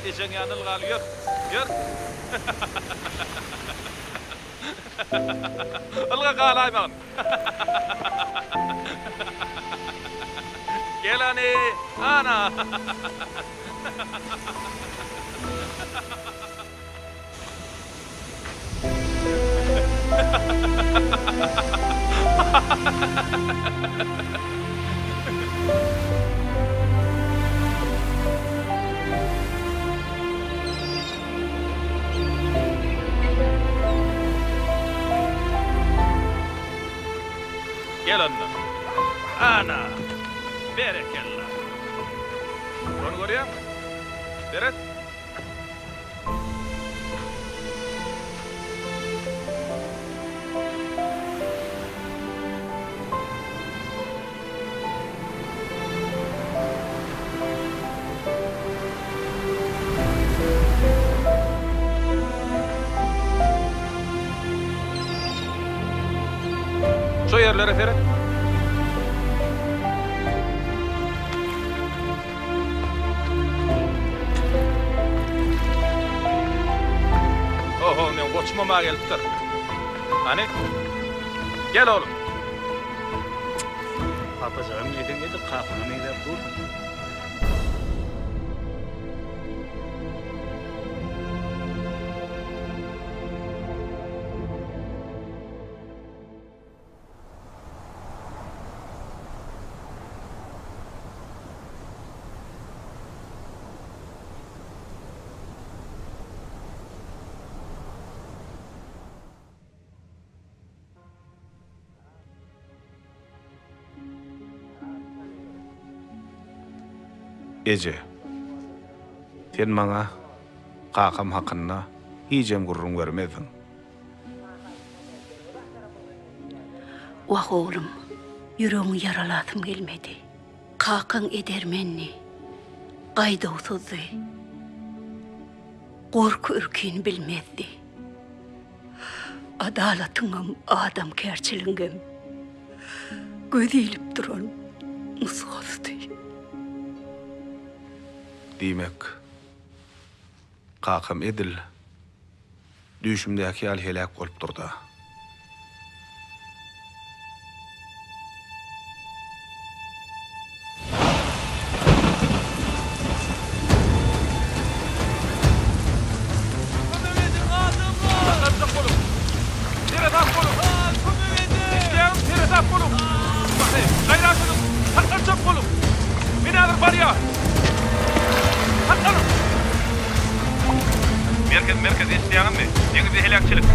Ejeň ýanyna ylgaly ýör. Ýör. Ylga galaýmagyn. Gel hany, ana. Gel onda. Ana! Berekella! Şony görýäňmi? Seret! Şu ýerlere seret. Oho, meň goçumam-a gelipdir. Hany? Gel oglum. Papajygym ediň edil kakaňa meňzäp dursuň. Eje, sen maňa kakam hakynda hijem gürrüň bermezdiň. Wah, oglum, ýüregiňi ýaralasym gelmedi. Kakaň edermendi, gaýduwsyzdy. Gorky-ürkini bilmezdi. Adalatyňam, adamkärçiligiňem göz ilip duran nusgasydy. Diýmek, kakam edil Düýşümdäki ýaly heläk bolupdyr-da. Kömek ediň, adamlar! Saklanjak boluň! Seresap boluň! Kömek ediň! Eşidýäňmi, seresap boluň! Gaýrat ediň! Saklanjak boluň! Men häzir barýan! Saklanyň! Merkez, merkez, eşidýäňizmi? Deňizde heläkçilik!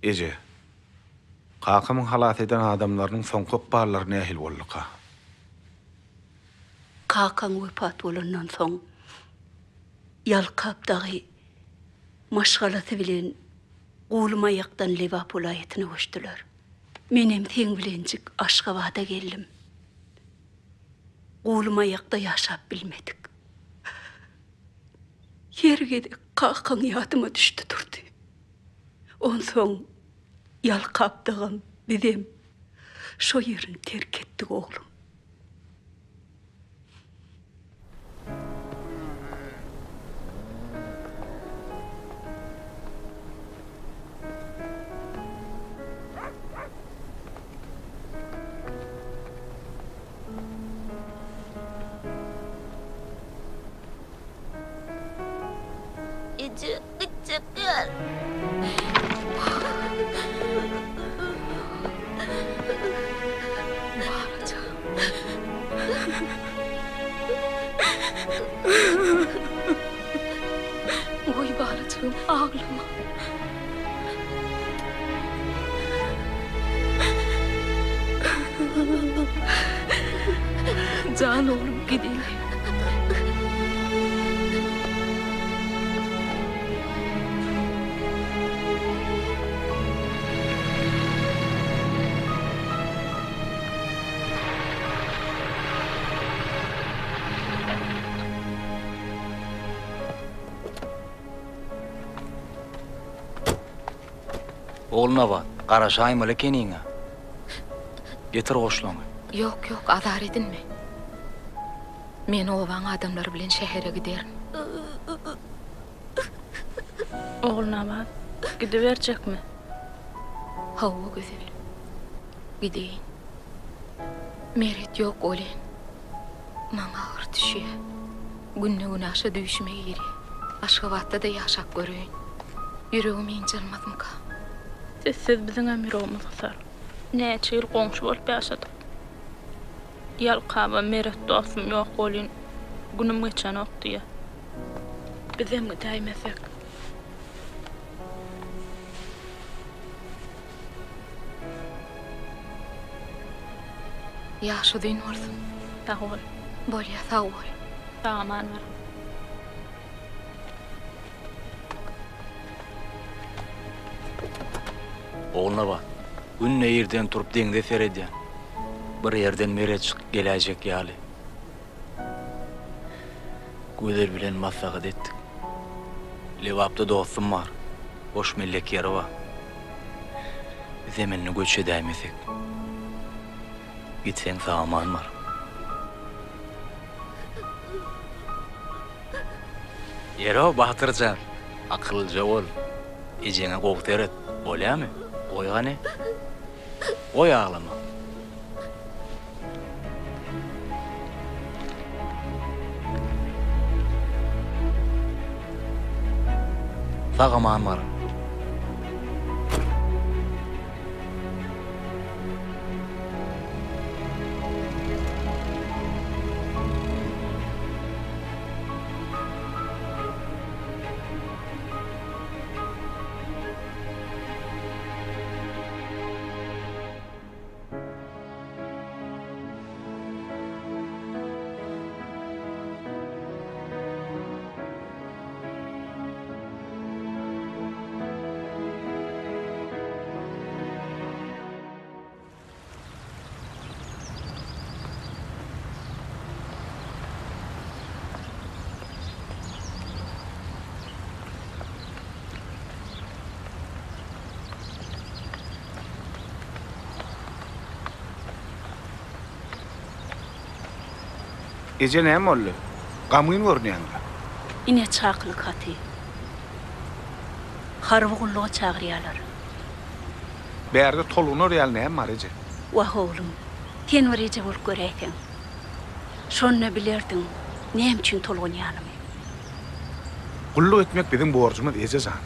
Eje. Kakamyň halas eden adamlarynyň soňky ykballary nähili bolduka? Kakaň wepat bolandan soň, Ýalkap dagy maşgalasy bilen Guwlymaýakdan Lebap welaýatyna göçdüler. Menem seň bilenjik Aşgabada geldim. Guwlymaýakda ýaşap bilmedik. Her gezek kakaň ýadyma düşdi durdy. Onsoň Ýalkap dagam, bizem şo ýerini terk etdik oglum. Eje, gitjek däl. Balajygym. Goý balajygym, aglama. Jan oglum gideli. Ogulnabat, garaşaýmaly ekeniň-ä. Getir goşlaňy. Ýok, ýok, azar edinme. Men obaň adamlary bilen şähere giderin. Ogulnabat, gidiberjekmi? Hawa, Gözel. Gideýin. Meret ýok welin, maňa agyr düşýä. Günde-günaşa düýşüme girýä. Aşgabatda-da ýaşap göreýin. Ýüregim ynjalmazmyka? Sizsiz biziňem ýüregimiz gysar. Näçe ýyl goňşy bolup ýaşadyk. Ýalkaba Meret dostum ýok welin, günüm geçenok diýýä. Bizem gidäýmesek. Ýaş uzyn bolsun. Sag bol. Bolýa sag bol. Sag aman bar. Ogulnabat, günde irden turup deňze seredýän. Bir ýerden meret çykyp geläýjek ýaly. Gözel bilen maslahat etdik. Lebapda dostum bar. Boş mellek ýeri bar. Bizem indi göç edäýmesek. Gitseň sag-aman bar. Ýeri-ow, Batyr jan, akyllyja bol. Ejeňe gowy seret, bolýamy? Goý hany. Goý aglama. Sag-aman baryň. Eje näme boldy? Gamgyn görünýäňdä. Ine çakylyk haty. Harby gulluga çagyrýalar. Bärde tolgunar ýaly näme bar eje? Wah oglum, sen bir eje bolup göräýseň. Şonda bilerdiň näme üçin tolgunýanymy. Gulluk etmek biziň borjumyz eje jan.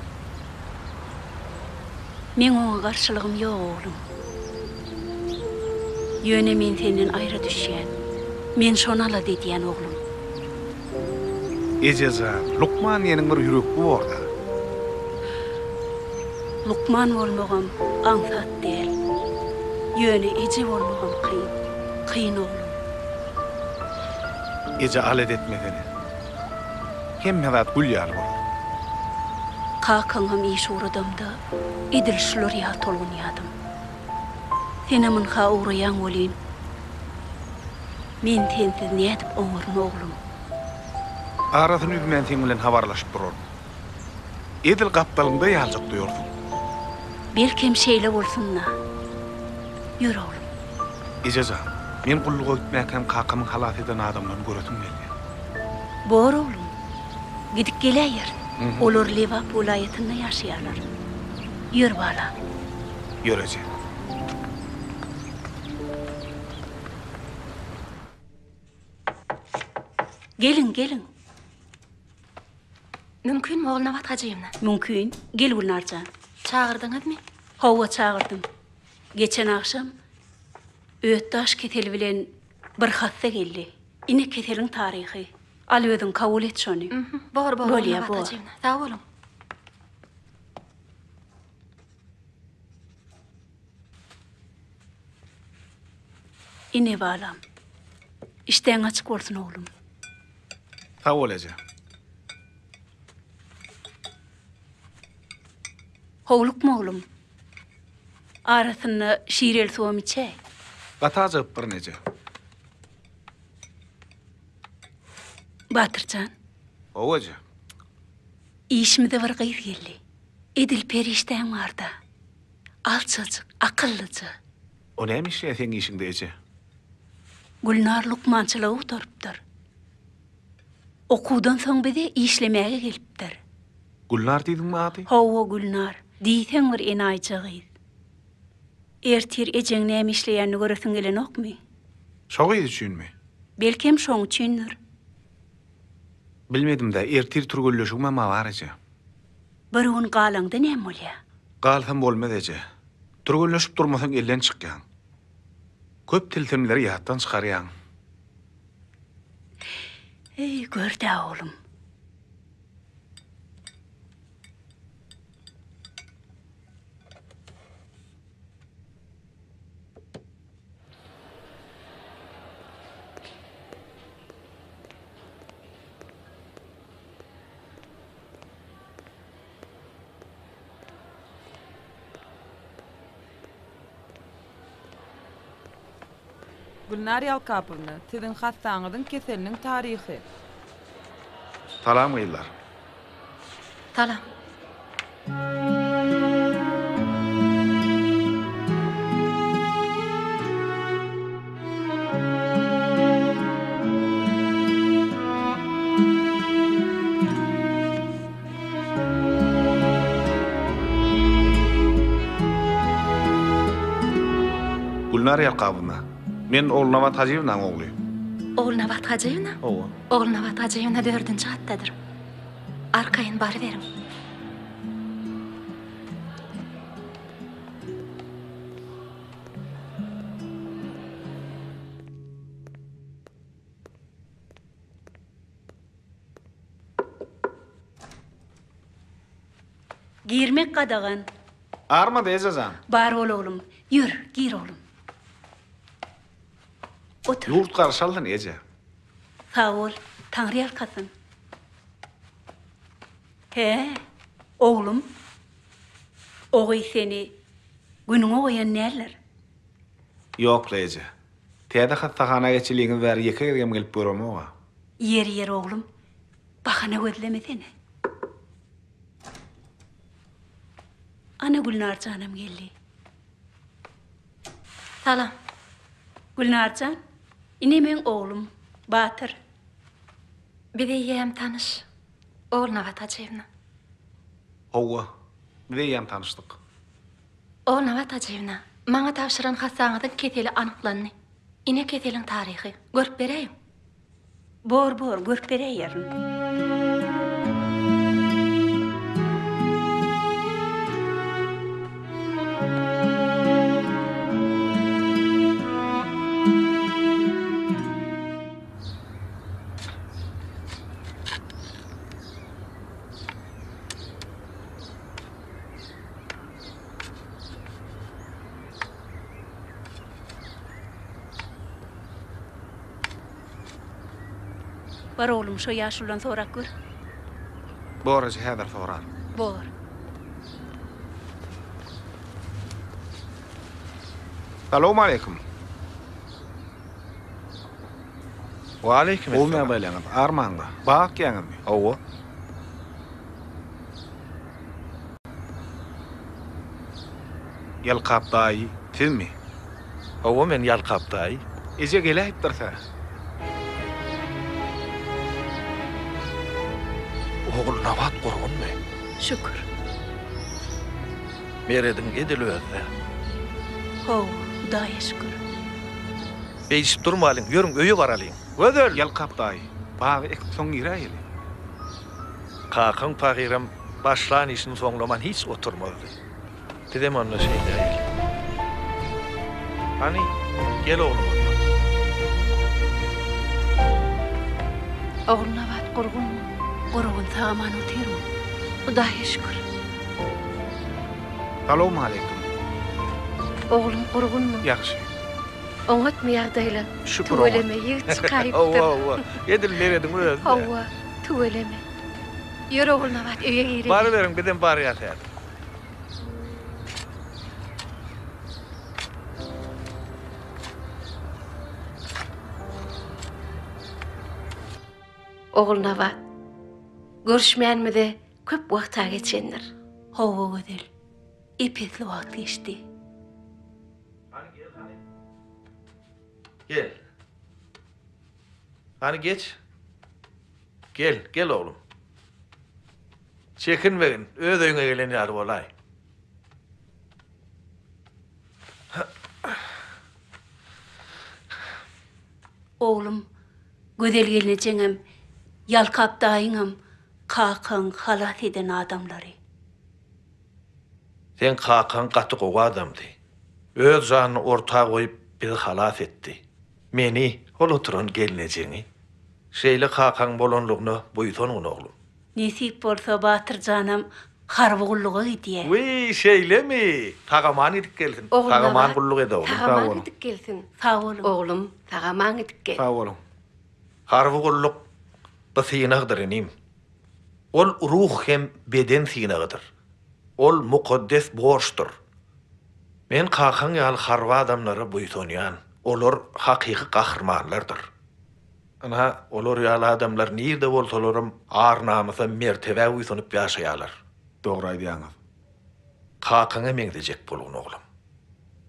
Meň oňa garşylygym ýok oglum. Ýöne men senden aýra düşýän. Men şony alada edýän oglum. Eje jan, lukman diýeniň bir ýürekli bor-da. Lukman bolmagam aňsat däl. Ýöne eje bolmagam kyn. Kyn oglum. Eje alada etmesene. Hemme zat gül ýaly bolar. Kakaňam işe ugradamda edil şular ýaly tolgunýadym. Senem ynha ugraýaň welin, men sensiz nädip oňaryn oglum? Arasyny üzmän seň bilen habarlaşyp duraryn. Edil gapdalyňda ýaljak duýarsyň. Belkem şeýle bolsun-da. Ýör oglum. Eje jan, men gulluga gitmäkäm kakamyň halas eden adamlaryny göresim gelýär. Bor oglum. Gidip geläýeris. Olar Lebap welaýatynda ýaşaýarlar. Ýör balam. Ýör eje. Geliň, geliň. Mümkinmi, Ogulnabat Hajyýewna? Mümkin. Gel, Gülnar jan. Çagyrdyňyzmy? Hawa, çagyrdym. Geçen agşam öt-daş keseli bilen bir hassa geldi. Ine keseliň taryhy. Al özüň kabul et şony. Bor, bor, Bolýa, Ogulnabat bor. Hajyýewna. Sag boluň. Ine balam. Işdäň açyk bolsun oglum. Sag bol eje. Howlukma oglum. Arasynda şireli suwam içäý. Gaty ajygypdyryn eje. Batyr jan. Hawa eje. Işimize bir gyz geldi. Edil perişdäň barda. Alçajyk, akyllyja. O näme işleýär seň işiňde eje? Gülnar lukmançylygy gutarypdyr. Okuwdan soň bize işlemäge gelipdir. Gülnar diýdiňmi ady? Hawa, Gülnar. Diýseň bir enaýyja gyz. Ertir ejeň näme işleýänini göresiň gelenokmy? Şo gyz üçinmi? Belkem şoň üçindir. Bilmedim-dä, ertir türgenleşigimem bar eje. Bir gün galaňda näme bolýa? Galsam bolmaz eje. Türgenleşip durmasaň elden çykýaň. Köp tilsimleri ýatdan çykarýaň. Eý, gör-dä oglum. Gülnar Ýalkapowna, siziň hassaňyzyň keseliniň taryhy. Salam gyzlar. Salam. Gülnar Ýalkabowna, men Ogulnabat Hajyýewnaň ogly. Ogulnabat Hajyýewna? Hawa. Ogulnabat Hajyýewna dördünji gatdadyr. Arkaýyn baryberiň. Girmek gadagan. Armady, eje jan. Bar bol oglum. Ýör, gir oglum. Otur. Ýurt garşy alsyn, eje. Sag bol, Taňry ýalkasyn. Hä, oglum, o gyz seni günüňe goýan däldir. Ýok-la, eje. Täze hassahana geçeliňiz bäri ýeke gezegem gelip göremog-a. Ýeri, ýeri, oglum, bahana gözlemesene. Ana, Gülnar janam geldi. Salam. Gülnar jan, ine meň oglum, Batyr. Biz eýýäm tanyş, Ogulnabat Hajyýewna. Hawa, biz eýýäm tanyşdyk. Ogulnabat Hajyýewna, maňa tabşyran hassaňyzyň keseli anyklandy. Ine keseliň taryhy. Görüp beräýiň. Bor, bor, görüp beräýerin. Bar oglum, şo ýaşuludan sorap gör. Bor eje, häzir soraryn. Bor. Salowmaleýkim. Waleýkim Gowy ýagdaýlaryňyz, armaňda. Bag ekýäňizmi? Hawa. Ýalkap daýy, sizmi? Hawa, men Ýalkap daýy. Eje geläýipdir-sä. Ogulnabat gurgunmy? Şükür. Merediň edil özi-dä. Hawa, Hudaýa şükür. Beýdişip durmalyň, ýörüň, öýe baralyň. Gözel! Ýalkap daýy, bagy ekip soň giräýeli. Kakaň pahyram başlan işini soňlaman hiç oturmazdy. Bizem onda şeýdäýeli. Hany, gel oglum onda. Ogulnabat gurgunmy? Gurgun, sag-aman otyrmy? Hudaýa şükür. Salowmaleýkim. Oglum gurgunmy? Ýagşy. Oňatmy ýagdaýlar? Şükür oňat. Tüweleme, ýigit çykaýypdyr. Hawa, hawa. Edil Merediň özi-dä. Hawa, tüweleme. Ýör Ogulnabat, öýe gireli. Baryberiň, bizem barýas häzir. Ogulnabat, görüşmänimize köp wagt-a geçendir. Hawa, Gözel, ep-esli wagt geçdi. Hany gel hany. Gel. Hany geç. Gel, gel oglum. Çekinmegin, öz öýüňe gelen ýaly bolaý. Oglum, Gözel gelnejeňem, Ýalkap daýyňam kakaň halas eden adamlary. Seň kakaň gaty gowy adamdy. Öz janyny orta goýup bizi halas etdi. Meni, hol oturan gelnejeňi. Şeýle kakaň bolanlygyna buýsangyn oglum. Nesip bolsa Batyr janam harby gulluga gidýä. Wiý, şeýlemi? Sag-aman gidip gelsin. Sag-aman gulluk et oglum. Sag-aman gidip gelsin. Sag boluň. Oglum, sag-aman gidip gel. Sag boluň. Harby gulluk bu synagdyr inim. Ol ruh hem beden synagydyr. Ol mukaddes borçdur. Men kakaň ýaly harby adamlara buýsanýan. Olar hakyky gahrymanlardyr. Ynha, olar ýaly adamlar nirde bolsalaram ar-namysa, mertebä buýsanyp ýaşaýarlar. Dogry aýdýaňyz. Kakaňa meňzejek bolgun, oglum.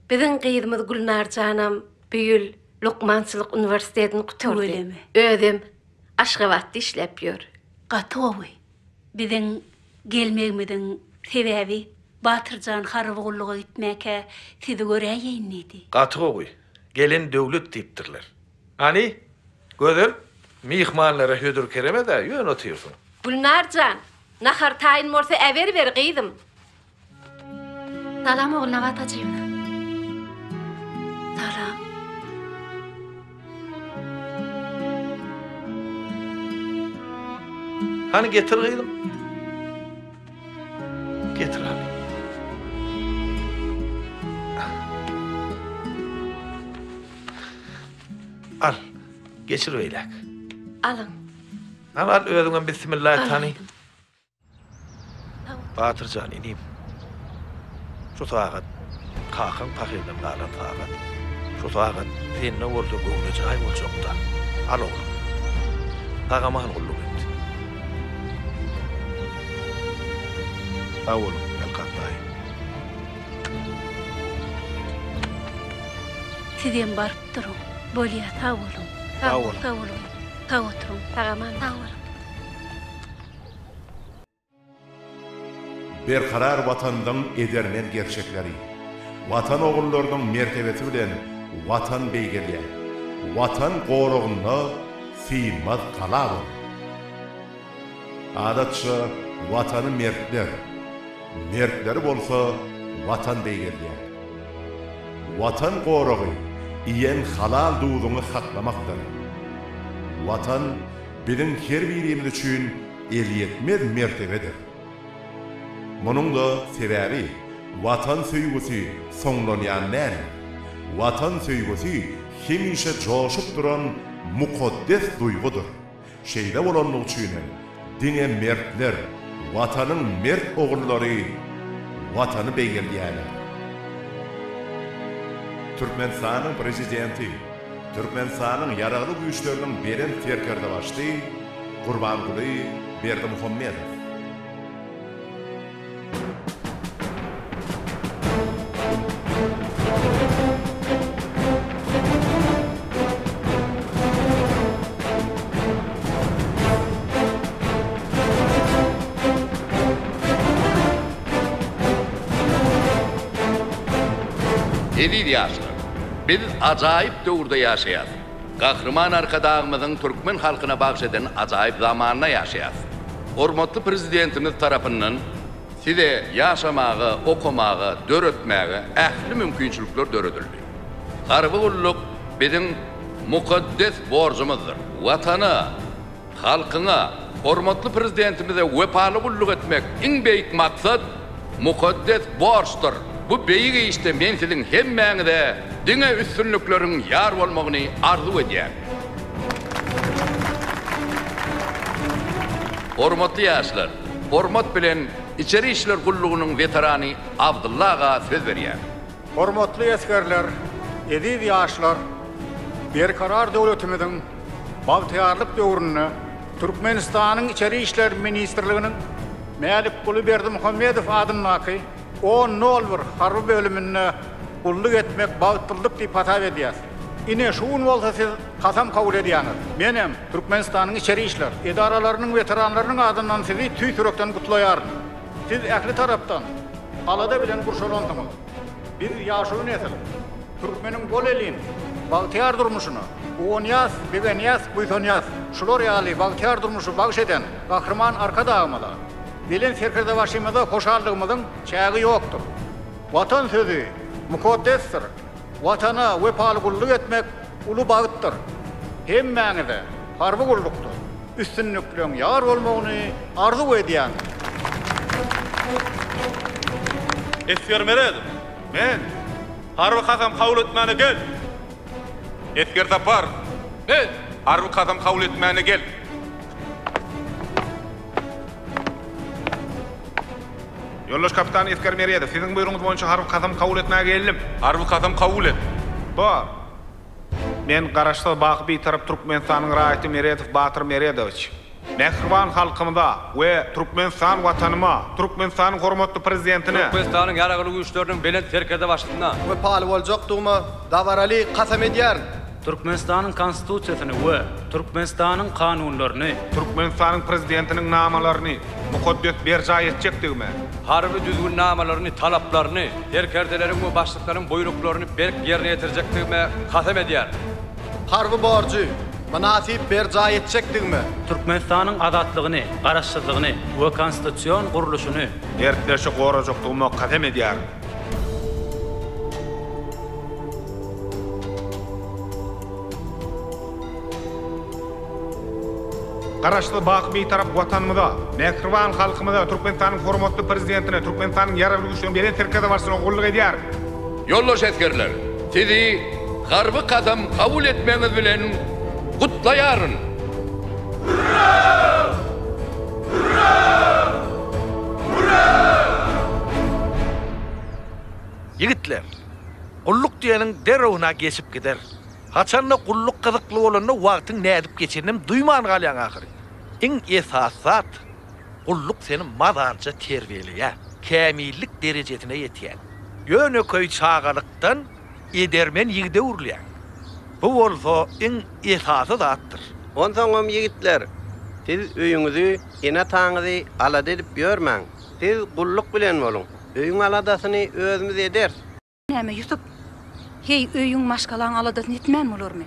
Biziň gyzymyz Gülnarjanam bu ýyl lukmançylyk uniwersitetini gutardy. Tüweleme. Özem Aşgabatda işläp ýör. Gaty gowy. Biziň gelmegimiziň sebäbi Batyrjan harby gulluga gitmäkä sizi göräýeýin diýdi. Gaty gowy. Gelen döwlet diýipdirler. Hany, Gözel, myhmanlara hödür-kerem ed-ä, ýöne otyrsyň. Gülnar jan, nahar taýyn bolsa äberiber gyzym. Salam Ogulnabat Hajyýewna. Salam. Hany getir gyzym. Getir hany. Al, geçir beýläk. Alyň. Al, al, özüňem bissimilla et hany. Batyr jan, inim. Şu sagat kakaň pahyrdan galan sagat. Şu sagat sende bolsa göwne jaý boljakda. Al oglum. Sag-aman gulluk et. Sag boluň, Ýalkap daýy. Sizem baryp duruň. Bolýa, sag boluň. Sag boluň. Sag boluň. Sag oturyň. Sag-aman. Sag boluň. Berkarar Watanymyzyň edermen gerçekleri, Watan ogullarynyň mertebesi bilen Watan beýgelýär, Watan goragynda synmaz gala bolup. Adatça Watany mertler, mertleri bolsa Watan beýgeldýär. Watan goragy iýen halal duzuňy saklamakdyr. Watan biziň her birimiz üçin elýetmez mertebedir. Munuň-da sebäbi Watan söýgüsi soňlanýan däl. Watan söýgüsi hemişe joşup duran mukaddes duýgudyr. Şeýle bolanlygy üçin hem diňe mertler, Watanyň mert ogullary Watany beýgeldýärler. Türkmenistanyň Prezidenti, Türkmenistanyň Ýaragly Güýçleriniň Belent Serkerdebaşysy Gurbanguly Berdimuhamedow. Eziz ýaşlar, biz ajaýyp döwürde ýaşaýas. Gahryman Arkadagymyzyň türkmen halkyna bagyş eden ajaýyp zamanynda ýaşaýas. Hormatly Prezidentimiz tarapyndan size ýaşamaga, okamaga, döretmäge ähli mümkinçilikler döredildi. Harby gulluk biziň mukaddes borjumyzdyr. Watana, halkyňa, hormatly Prezidentimize wepaly gulluk etmek iň beýik maksat, mukaddes borçdur. Bu beýik işde men siziň hemmäňize diňe üstünlikleriň ýar bolmagyny arzuw edýän. Hormatly ýaşlar, hormat bilen Içeri işler gullugynyň weterany Abdylla aga söz berýär. Hormatly esgerler, eziz ýaşlar! Berkarar döwletimiziň bagtyýarlyk döwründe Türkmenistanyň Içeri işler ministrliginiň Mälikguly Berdimuhamedow adyndaky On nol bir harby bölüminde gulluk etmek bagtlylyk diýip hasap edýäs. Ine, şu gün bolsa siz kasam kabul edýäňiz. Menem Türkmenistanyň içeri işler edaralarynyň weteranlarynyň adyndan sizi tüýs ýürekden gutlaýaryn. Siz ähli tarapdan alada bilen gurşalansyňyz. Biz ýaşuly nesil, türkmeniň bol-elin, bagtyýar durmuşyna guwanýas, begenýäs, buýsanýas. Şular ýaly bagtyýar durmuşy bagyş eden Gahryman Arkadagymyza, Belent Serkerdebaşymyza hoşallygymyzyň çägi ýokdur. Watan sözi mukaddesdir. Watana wepaly gulluk etmek uly bagtdyr. Hemmäňize harby gullukda üstünlikleň ýar bolmagyny arzuw edýän. Esger Meredow, men! Harby kasam kabul etmäne gel! Esger Saparow, men! Harby kasam kabul etmäne gel! Ýoldaş kapitan Esger Meredow, siziň buýrugyňyz boýunça harby kasam kabul etmäge geldim. Harby kasam kabul et. Bar. Men Garaşsyz, baky Bitarap Türkmenistanyň raýaty Meredow Batyr Meredowiç. Mähriban halkymyza we Türkmenistan Watanyma, Türkmenistanyň hormatly Prezidentine. Türkmenistanyň Ýaragly Güýçleriniň Belent Serkerdebaşysyna. Wepaly boljakdygyma dabaraly kasam edýärin. Türkmenistanyň Konstitusiýasyny we Türkmenistanyň kanunlaryny. Türkmenistanyň Prezidentiniň namalaryny mukaddes berjaý etjekdigime. Harby düzgünnamalaryny, talaplaryny, serkerdeleriň we başlyklaryň buýruklaryny berk ýerine ýetirjekdigime kasam edýärin. Harby borjy mynasyp berjaý etjekdigime. Türkmenistanyň azatlygyny, Garaşsyzlygyny we konstitusion gurluşyny. Mertlerçe gorajakdygyma kasam edýärin. Garaşsyz, baky Bitarap Watanymyza, mähriban halkymyza, Türkmenistanyň hormatly Prezidentine, Türkmenistanyň Ýaragly Güýçleriniň Belent Serkerdebaşysyna gulluk edýärin. Ýoldaş esgerler, sizi harby kasam kabul etmegiňiz bilen gutlaýaryn! Hurra! Hurra! Hurra! Ýigitler, gulluk diýeniň derrewine geçip gider. Haçanda gulluk gyzykly bolanda wagtyň nädip geçeninem duýman galýaň ahyry. Iň esasy zat, gulluk seni mazalyja terbiýeleýär, kämillik derejesine ýetýäň. Ýönekeý çagalykdan edermen ýigide öwrülýäň. Bu bolsa iň esasy zatdyr. Onsoňam ýigitler, siz öýüňizi, ene-ataňyzy alada edip ýörmäň. Siz gulluk bilen boluň. Öýüň aladasyny özümiz ederis. Näme, Ýusup? Heý, öýüň, maşgalaň aladasyny etmän bolarmy?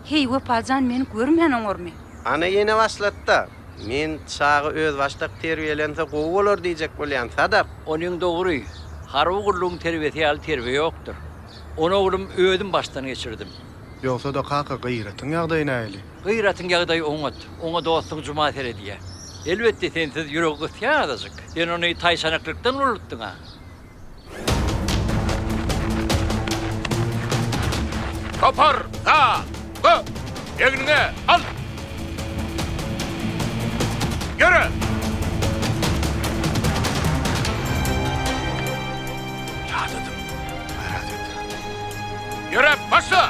Heý, Wepa jan meni görmän oňarmy? Ana ýene başlady-da. Men çaga özbaşdak terbiýelense gowy bolar diýjek bolýan, Sadap. Onyň dogry. Harby gullugyň terbiýesi ýaly terbiýe ýokdur. Ony oglum özüm başdan geçirdim. Ýogsa-da kaka Gyratyň ýagdaýy nähili? Gyratyň ýagdaýy oňat. Oňa dostuň Juma seredýä. Elbetde sensiz ýüregi gysýar azajyk. Sen ony taýçanaklykdan ulaltdyň-a. Topar, sa, gö, egniňe al! Ýöre! Ýadadym. Gaýrat et. Ýöräp başla!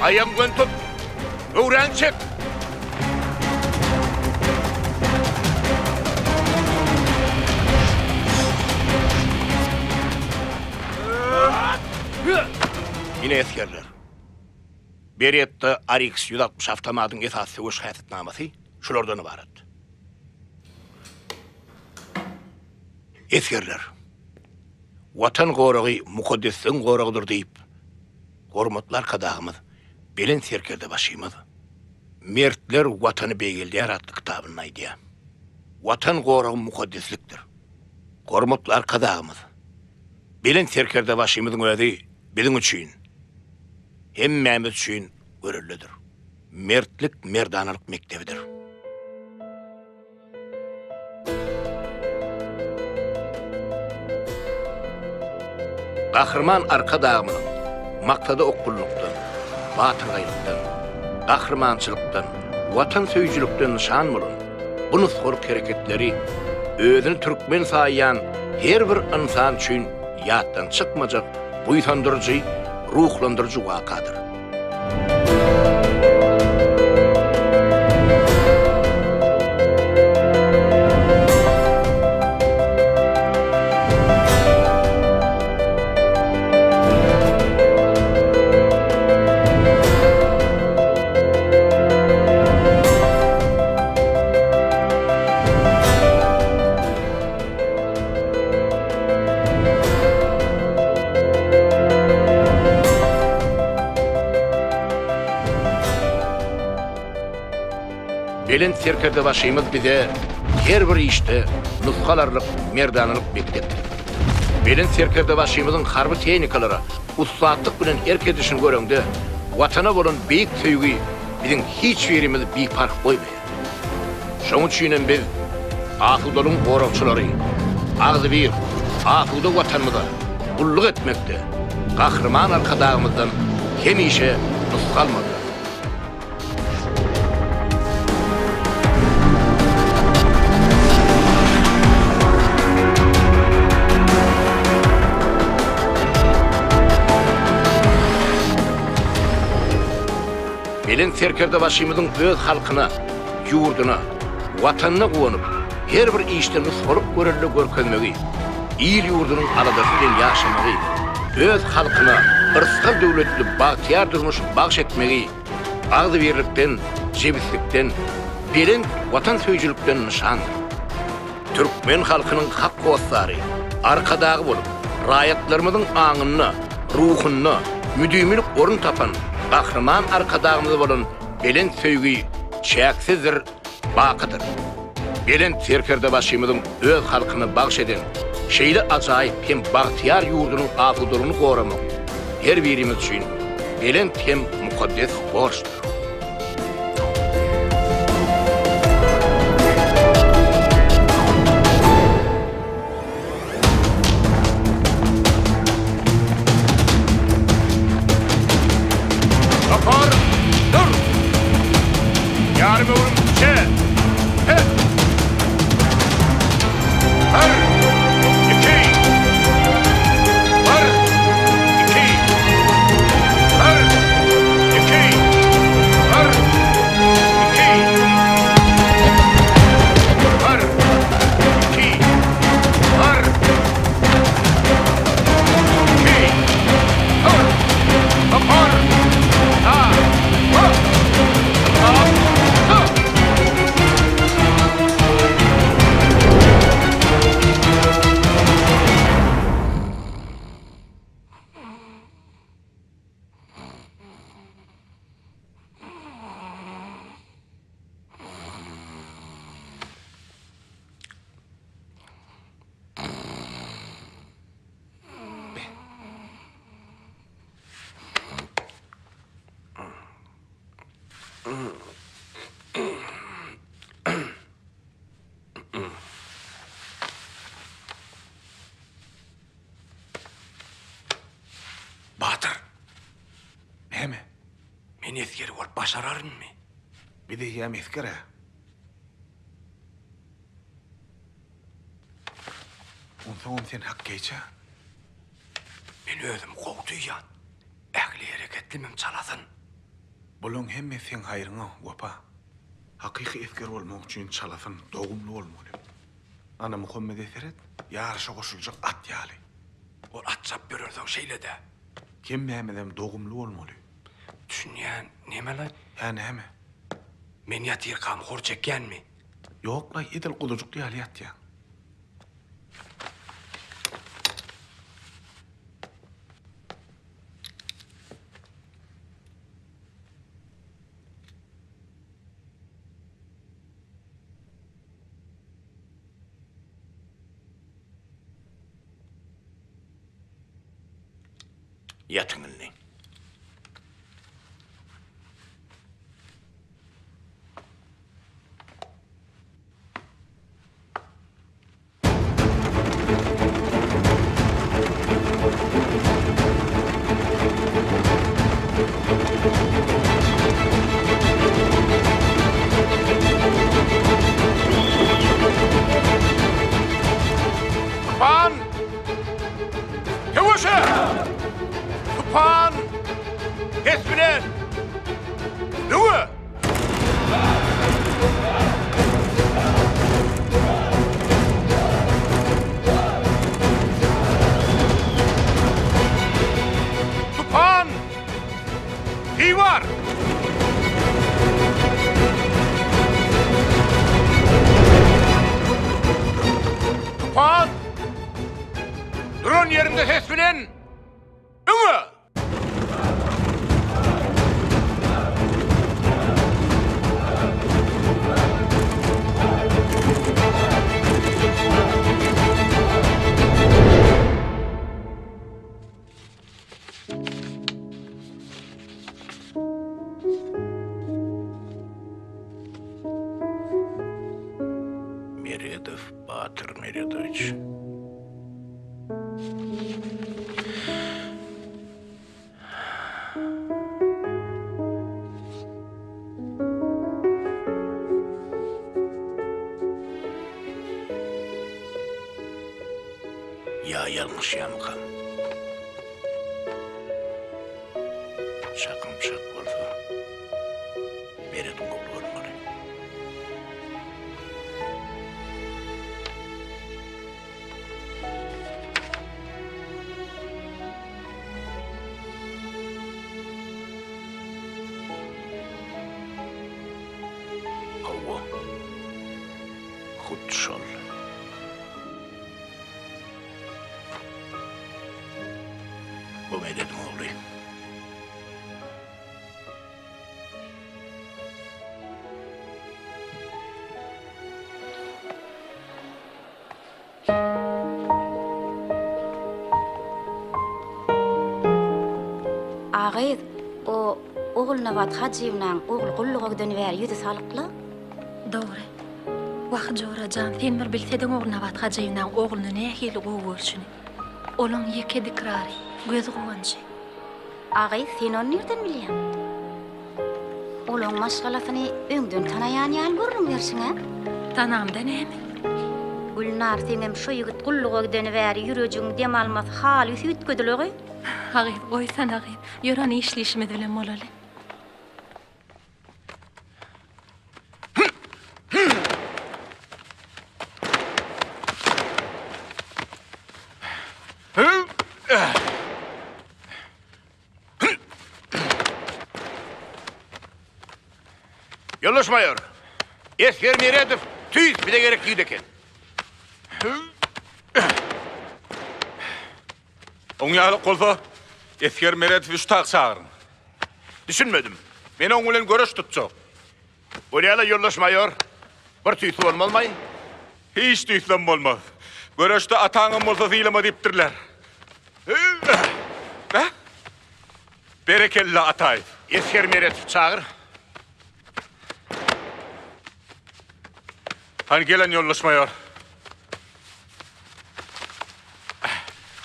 Aýagyňy göni tut! Göwräňi çek! Ine esgerler. Beretta RX 160 awtomatyň esasy söweş häsiýetnamasy şulardan ybarat. Esgerler. Watan goragy mukaddesligiň goragydyr diýip, Hormatly Arkadagymyz, Belent Serkerdebaşymyz Mertler Watany beýgeldýär atly kitabynda aýdýar. Watan goragy mukaddeslikdir. Hormatly Arkadagymyz, Belent Serkerdebaşymyzyň özi biziň üçin, hemmämiz üçin göreldedir. Mertlik merdanalyk mekdebidir. Gahryman Arkadagymyzyň maksada okgunlykdan, batyrgaýlykdan, gahrymançylykdan, watansöýüjilikden nyşan bolan bu nusgalyk hereketleri özüni türkmen saýýan her bir ynsan üçin ýatdan çykmajak buýsandyryjy, ruhlandyryjy wakadyr. Belent Serkerdebaşymyz bize her bir işde nusga alarlyk merdanalyk mekdepdir. Belent Serkerdebaşymyzyň harby tehnikalara ussatlyk bilen erk edişini göreňde, Watana bolan beýik söýgi biziň hiç birimizi biparh goýmaýar. Şonuň üçin hem biz, asudalygyň goragçylary, agzybir, asuda Watanymyza gulluk etmekde Gahryman Arkadagymyzdan hemişe nusga almalydyrys. Belent Serkerdebaşymyzyň öz halkyna, ýurduna, Watanyna guwanyp, her bir işde nusgalyk görelde görkezmegi, il-ýurdunyň aladasy bilen ýaşamagy, öz halkyna yrsgal-döwletli bagtyýar durmuş bagş etmegi agzybirlikden, jebislikden, belent watansöýüjilikden nyşandyr. Türkmen halkynyň hak hossary, Arkadagy bolup, raýatlarymyzyň aňynda, ruhunda müdimilik orun tapan Gahryman Arkadagymyza bolan belent söýgi çäksizdir, bakydyr. Belent Serkerdebaşymyzyň öz halkyna bagyş eden şeýle ajaýyp hem bagtyýar ýurdunyň asudalygyny goramak her birimiz üçin belent hem mukaddes borçdur. Topar, dur! Ýarym öwrüm çe! He! Bir, iki! Bir, iki! Bir, iki! Men esger bolup başararynmy? Biz eýýäm esger-ä. Onsoňam sen hokkeýçi-ä. Men özümi gowy duýýan. Ähli hereketlimem çalasyn. Bulaň hemmesi seň haýryňa, Wepa. Hakyky esger bolmak üçin çalasyn, dogumly bolmaly. Ana, Muhammede seret, ýaryşa goşuljak at ýaly. Ol at çapyp ýörensoň şeýle-dä. Hemmämizem dogumly bolmaly. Düşünýän, neme-laý? Hä, näme? Men ýatyrkam hor çekýänmi? Ýok-laý, edil guzujyk ýaly ýatýaň. Ýatyň indi. Tupan! Söweşe! Tupan! Ses bilen! Öňe! Tupan! Diwar! Tupan! Duran ýeriňde ses bilen öňe! Meredow Batyr Meredowiç. Ýa ýalňyşýamykam? Çakym çak bolsa, Merediň ogly bolmaly. Hawa, hut şol. Bu Medediň ogly. A gyz, o Ogulnabat Hajyýewnaň ogly gulluga gideni bäri ýüzi salykla. Dogry. Wah, jora jan, sen bir bilsediň Ogulnabat Hajyýewnaň ogluny nähili gowy görşüni. Olaň ýeke dikrary, göz guwanjy. A gyz, sen ony nirden bilýäň? Olaň maşgalasyny öňden tanaýan ýaly gürrüň berşiň-ä? Tanamda näme? Gülnar, seňem şo ýigit gulluga gideni bäri ýürejigiň dem almasy halys üýtgedi-le gyz. A gyz, goýsana gyz, ýör hany işli-işimiz bilen bolaly. Ýoldaş maýor, esger Meredow tüýs bize gerek ýigit eken. Oň ýalyk bolsa, esger Meredowy şu tak çagyryň. Düşünmedim. Men oň bilen göreş tutjak. Bolýa-la, ýoldaş maýor. Bir tüýsli bolmazmaý? Hiç tüýslem bolmaz. Göreşde ataňam bolsa sylama diýipdirler. Bä? Berekella, Ataýew. Esger Meredowy çagyr. Hany gelen ýoldaş maýor.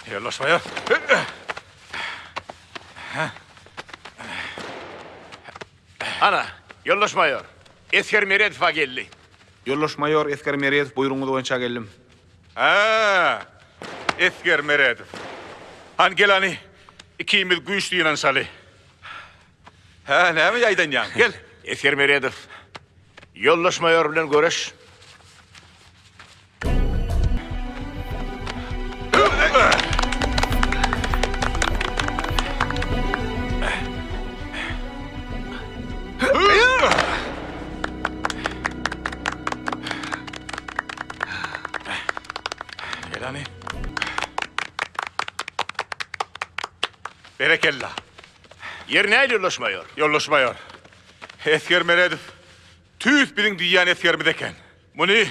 Ýoldaş maýor. Ana, ýoldaş maýor, esger Meredow-a geldi. Ýoldaş maýor, esger Meredow buýrugyňyz boýunça geldim. Hä, esger Meredow. Hany gel hany, ikimiz güýç synanyşaly. Hä, näme ýaýdanýaň? Gel. Esger Meredow, ýoldaş maýor bilen görüş. Gel hany. Berekella. Ýeri nähili ýoldaş maýor? Ýoldaş maýor, esger Meredow tüýs biziň diýýän esgerimiz eken. Muny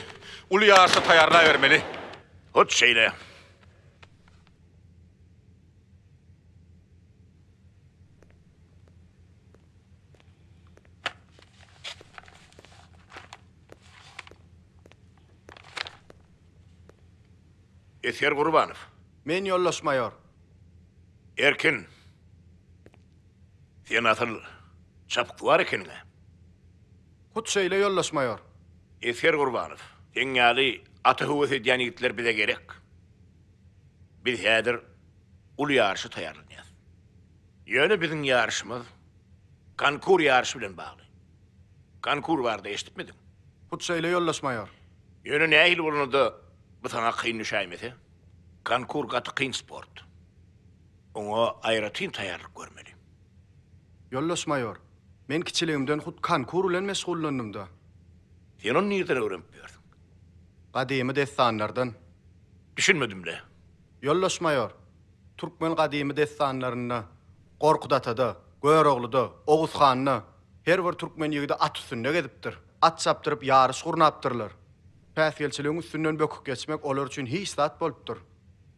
uly ýaryşa taýýarlabermeli. Hut şeýle. Esger Gurbanow. Men ýoldaş maýor. Erkin. Sen asyl çapyksuwar ekeniň-ä. Hut şeýle ýoldaş maýor. Esger Gurbanow, seň ýaly ata höwes edýän ýigitler bize gerek. Biz häzir uly ýaryşa taýýarlanýas. Ýöne biziň ýaryşymyz konkur ýaryşy bilen bagly. Konkur barada eşidipmidiň? Hut şeýle ýoldaş maýor. Ýöne nähili bolanda-da bu saňa kyn düşäýmese. Konkur gaty kyn sport. Oňa aýratyn taýýarlyk görmeli. Ýoldaş maýor, men kiçiligimden hut konkur bilen meşgullandym-da. Sen ony nirden öwrenip ýörsüň? Gadymy dessanlardan. Düşünmedim-le. Ýoldaş maýor, türkmen gadymy dessanlarynda Gorkut atada, Görogluda, Oguz handa her bir türkmen ýigidi at üstünde gezipdir. At çapdyryp ýaryş gurnapdyrlar. Päsgelçiligiň üstünden böküp geçmek olar üçin hiç zat bolupdyr.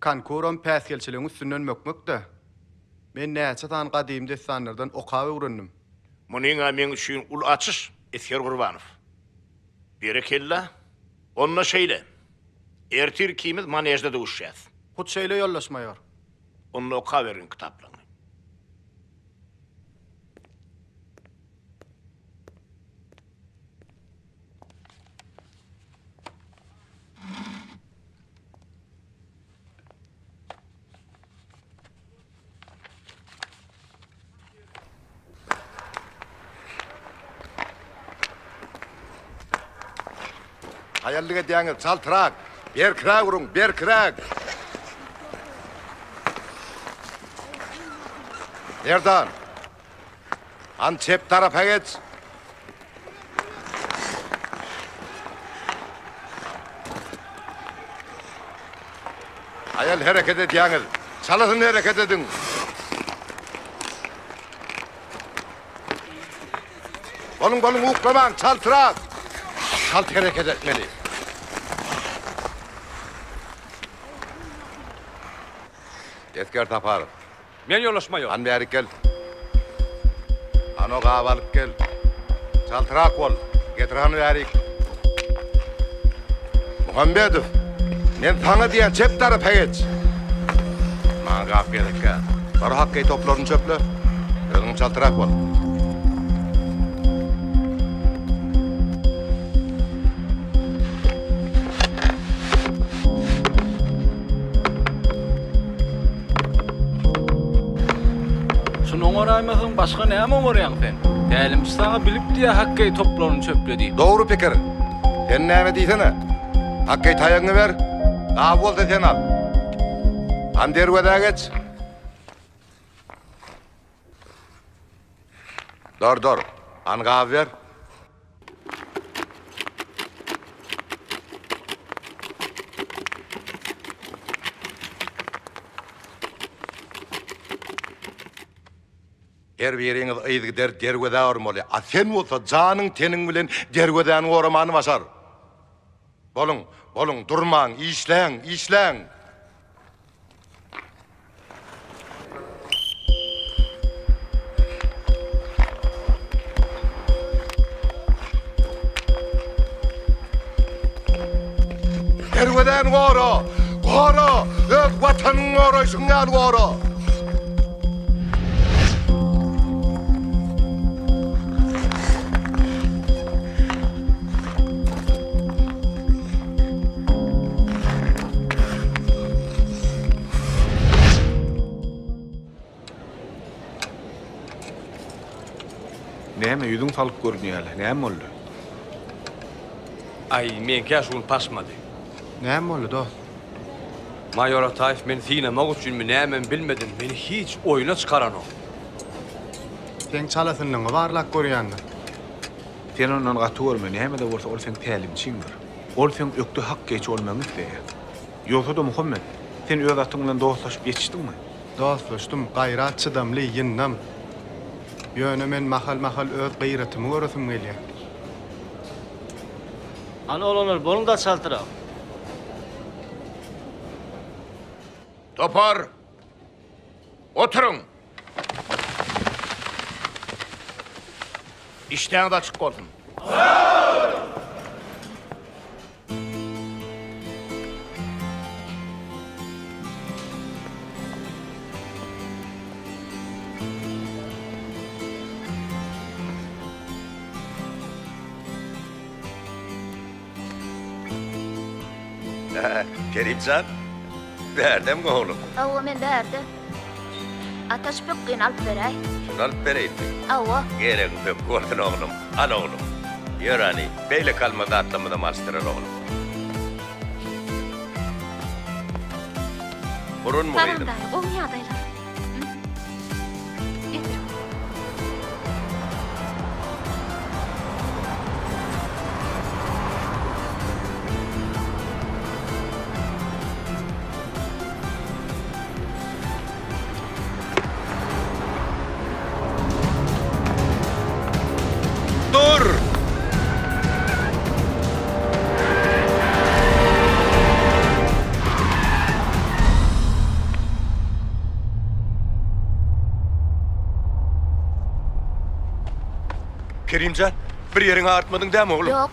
Konkuram päsgelçiligiň üstünden bökmek-dä. Men näçe sany gadymy dessanlardan okap öwrendim. Munyň-a meň üçin uly açyş, Esger Gurbanow. Berekella. Onda şeýle. Ertir ikimiz manežde duşýas. Hut şeýle, ýoldaş maýor. Onda okaberiň kitaplaryňy. Haýallyk edýäňiz, çaltrak! Berkiräk uruň, berkiräk! Merdan! Han çep tarapa geç! Haýal hereket edýäňiz. Çalasyn hereket ediň. Boluň, boluň, uklamaň, çaltrak! Çalt hereket etmeli. Esger Saparow. Men ýoldaş maýor. Han bärik gel. Han o gaby alyp gel. Çaltrak bol. Getir hany bärik. Muhammedow, men saňa diýýän çep tarapa geç. Maňa gap gerekkä. Bar hokkeý toplaryny çöple. Özüňem çaltrak bol. Şuny oňaraýmasaň başga näme oňarýaň sen? Tälimçi saňa bilip diýýä hokkeý toplaryny çöple diýip. Dogry pikir. Sen näme diýsene. Hokkeý taýagyňy ber. Gaby bolsa sen al. Hany derwezä geç. Dur dur. Hany gaby ber. Her biriňiz yzygider derwezä urmaly, a sen bolsa janyň-teniň bilen derwezäni goramany başar. Boluň, boluň, durmaň, işläň, işläň! Derwezäni gora! Gora! Öz Watanyňy goraýşyň ýaly gora! Näme, ýüzüň salyk görünýä-le, näme boldy? Aý, meňkä şu gün paşmady. Näme boldy, dost? Maýor Ataýew meni synamak üçinmi, nämemi bilmedim, meni hiç oýna çykaranok. Seň çalasynlygyňy barlap görýändir. Sen ondan gaty görme, näme-de bolsa ol seň tälimçiňdir. Ol seň ökde hokkeýçi bolmagyňy isleýär. Ýogsa-da, Muhammet, sen öz atyň bilen dostlaşyp ýetişdiňmi? Dostlaşdym, Gaýrat çydamly, ýyndam. Ýöne men mahal-mahal öz gyratymy göresim gelýär. Hany oglanlar, boluň-da çaltrak. Topar! Oturyň! Işdäňiz açyk bolsun! Kerimjan, bärdemi oglum? Hawa, men bärde. Ataş pökgini alyp beräý. Şuny alyp bereýinmi? Hawa. Geregiň pökgi bolsun, oglum. Al, oglum. Ýör, hany, beýleki alma zatlarymyzam alyşdyraly, oglum. Burunmy, Salam, gyzym? daýy, gowymy ýagdaýlar? Getir. Dur! Kerimjan, bir ýeriňi agyrtmadyň dämi, oglum? Ýok.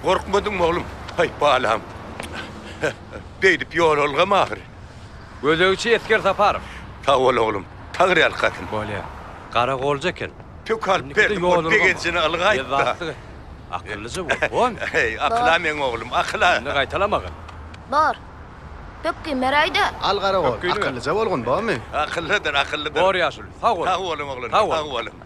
Gorkmadyňmy, oglum? Haý, balam. Beýdip ýol ylgama ahyry. Gözegçi Esger Saparow. Sag bol oglum. Taňry ýalkasyn. Bolýa. Gara golja eken. Pök alyp berdim ol begenjini ylgaýtda. Akyllyja bol, bormy? Heý, akyla meň oglum, akyla. Indi gaýtalamagyn. Bor. Pökgin beräý-dä. Al garagol, akyllyja bolgun, bormy? Akyllydyr, akyllydyr. Bor ýaşuly, sag boluň. Sag boluň oglanlar, sag boluň.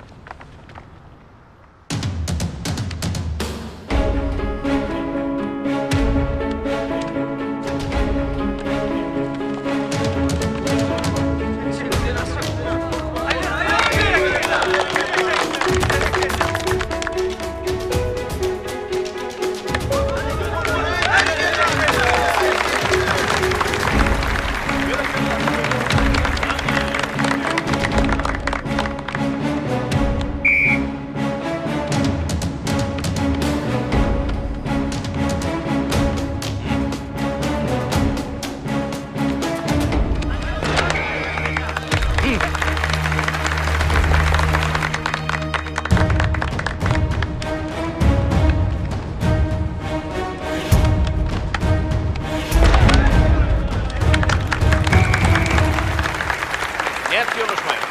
Nätdi ýoldaş maýor?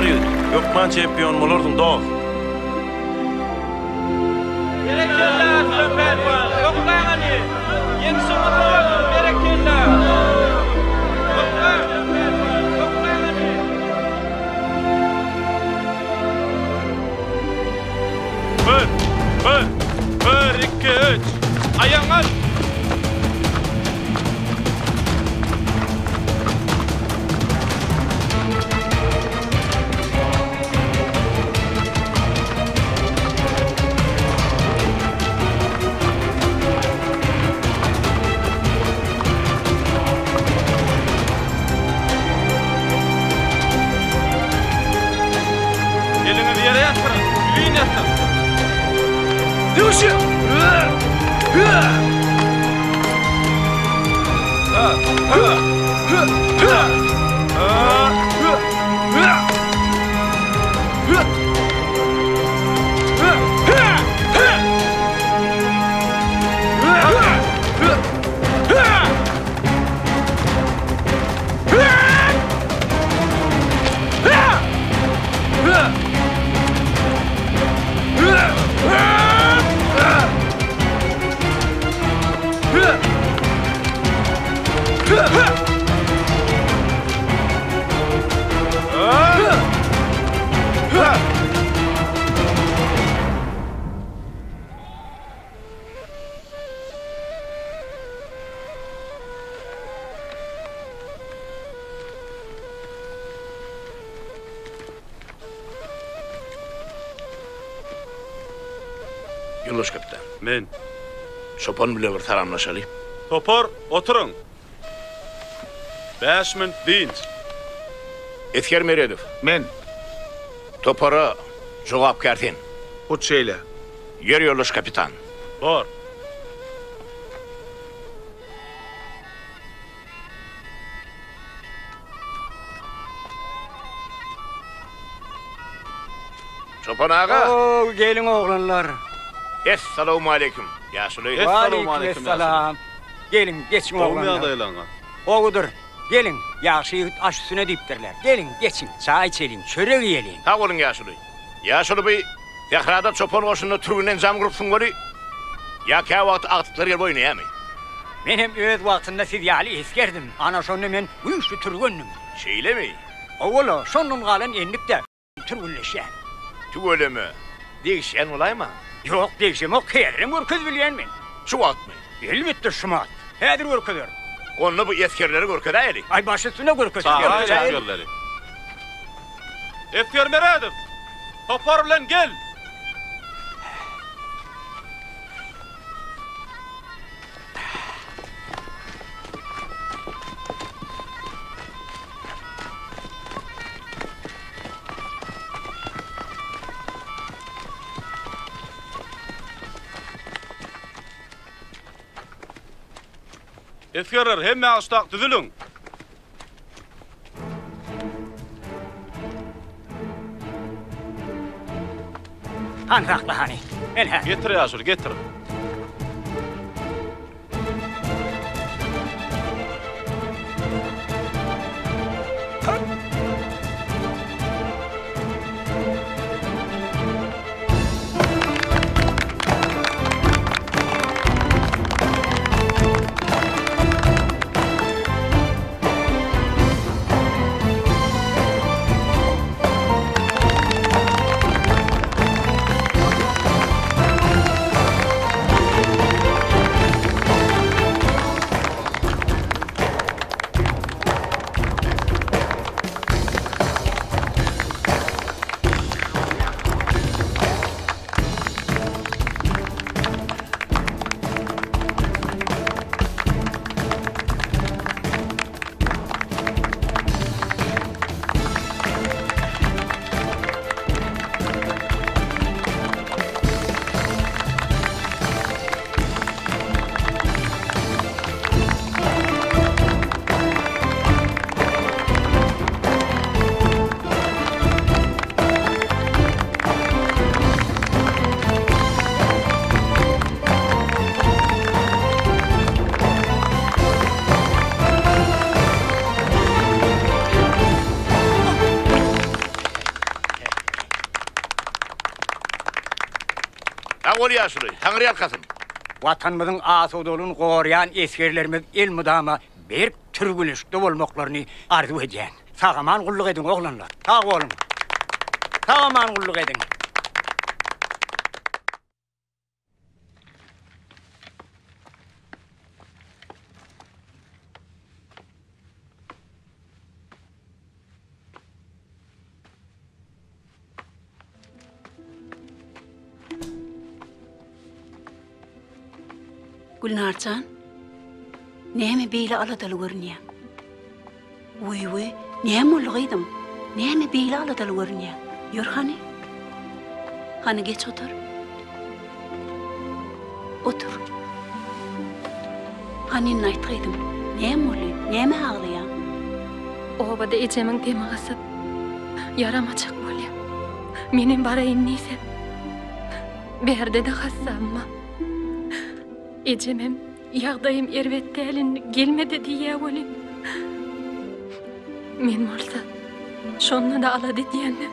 Bor ýigit, hökman çempion bolarsyň dos. Berekella Arslan pälwan! Oklaň hany! Ýeňşiň gutly bolsun! Berekella! Okla Arslan pälwan! Oklaň hany! Bir, bir, bir, iki, üç. Aýagyňy al! Eliňizi ýere ýatyryň, ýüzin ýatyň. Döwşe! Ýoldaş kapitan. Men. Çopan bile bir salamlaşaly. Topar, oturyň. Bäş minut dynç. Esger Meredow. Men. Topara jogapkär sen. Hut şeýle. Ýör ýoldaş kapitan. Bor. Çopan aga. Oo, geliň oglanlar. Essalawmaleýkim, ýaşuly. Waleýkim essalam. Geliň, geçiň oglanlar. Gowumy ýagdaýlaryňyz? Gowudyr. Geliň, ýagşy ýigit aş üstüne diýipdirler. Geliň, geçiň, çaý içeliň, çörek iýeliň. Sag boluň, ýaşuly. Ýaşuly bu sährada çopan goşunda türgün enjam gurupsyň weli, ýa käwagt agtyklar gelip oýnaýamy? Men hem öz wagtynda siz ýaly esgerdim. Ana şonda men güýçli türgendim. Şeýlemi? Hawa-la, şondan galan endik-dä. Türgenleşýän. Tüweleme. Degişýän bolaýma? Ýok, degşemok, häzirem görkezip bilýän men. Şu wagtmy? Elbetde, şumat. Häzir görkezerin. Onda bu esgerleri görkezäýeli. Aý, baş üstüne görkezip Çagyraýyň esgerleri. Esger Meredow! Topar bilen gel! Esgerler, hemmäňiz şutak düzüliň! Hany sakla hany. Ene. Getir ýaşuly, getir. bol ýaşuly, Taňry ýalkasyn. Watanymyzyň asudalygyny goraýan esgerlerimiz elmydama berk türgünleşikde bolmaklaryny arzuw edýän. Sag-aman gulluk ediň, oglanlar! Sag boluň! Sag-aman gulluk ediň! Gülnar jan, näme beýle aladaly görünýäň? Wiý-wiý, näme boldy gyzym? Näme beýle aladaly görünýäň? Ýör hany. Hany geç otur. Otur. Hany indi aýt gyzym, näme boldy? Nämä aglaýaň? Obada ejemiň demi gysyp, ýaramajak bolýa. Menem baraýyn diýsem, bärde-de hassamma. Ejemem ýagdaýym erbet däl indi gelme-de diýýä welin, men bolsa şonda-da alada edýän-de.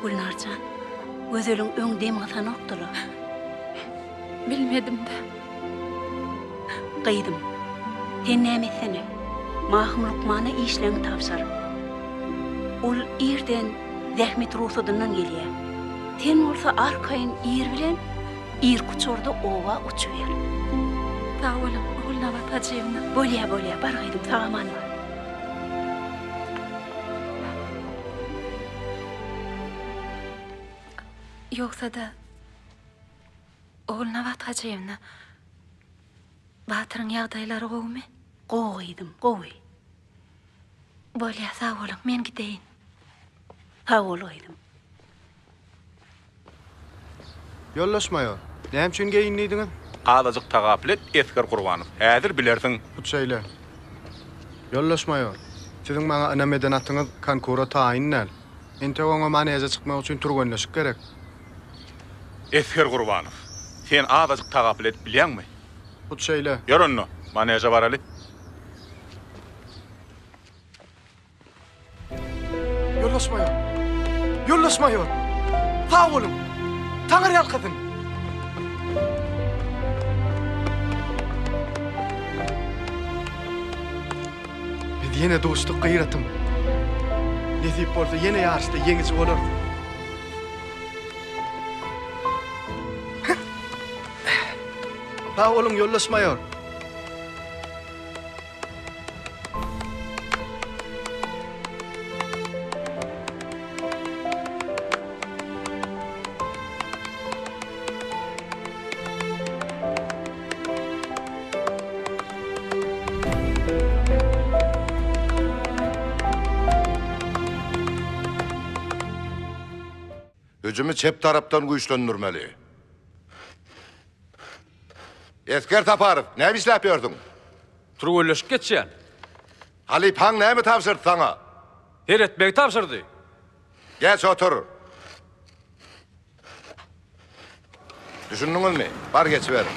Gülnar jan, Gözeliň öň dem gysanokdy-la. Bilmedim-dä. Gyzym, sen näme etsene, Mahym lukmana işleňi tabşyr. Ol irden zähmet rugsadyndan gelýär. Sen bolsa arkaýyn ir bilen irki uçarda oba uçuber. Sag boluň, Ogulnabat Hajyýewna. Bolýa, bolýa, bar gyzym, sag-aman bar. Ýogsa-da, Ogulnabat Hajyýewna, Batyryň ýagdaýlary gowumy? Gowy gyzym, gowy. Bolýa, sag boluň, men gideýin. Sag bol gyzym. Ýoldaş maýor, näme üçin geýin diýdiňiz? Azajyk tagapyl et, Esger Gurbanow. Häzir bilersiň. Hut şeýle. Ýoldaş maýor, siziň maňa ynam eden atyňyz konkura taýyn däl. Entek oňa maneže çykmak üçin türgenleşik gerek. Esger Gurbanow, sen azajyk tagapyl edip bilýäňmi? Hut şeýle. Ýör onda, maneže baraly. Ýoldaş maýor! Ýoldaş maýor! Sag boluň! Taňry ýalkasyn! Biz ýene duşduk Gyratym. Nesip bolsa ýene ýaryşda ýeňiji bolarys. Sag boluň ýoldaş maýor. Hüjümi çep tarapdan güýçlendirmeli. Esger Saparow, näme işläp ýörsüň? Türgenleşik geçýän. Halypaň näme tabşyrdy saňa? Seretmegi tabşyrdy. Geç otur. Düşündiňizmi? Bar geçiberiň.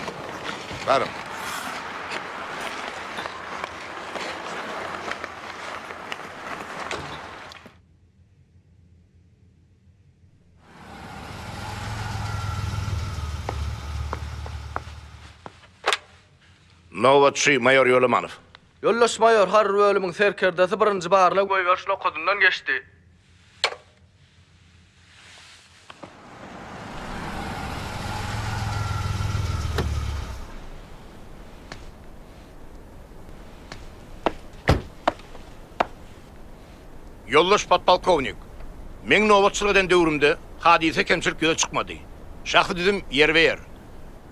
Baryň. Nobatçy maýor Ýolamanow. Ýoldaş maýor, harby bölümiň serkerdesi birinji barlag goýberiş nokadyndan geçdi. Ýoldaş podpolkownik, meň nobatçylyk eden döwrümde hadysa kemçilik ýüze çykmady. Şahsy düzüm ýerbe-ýer.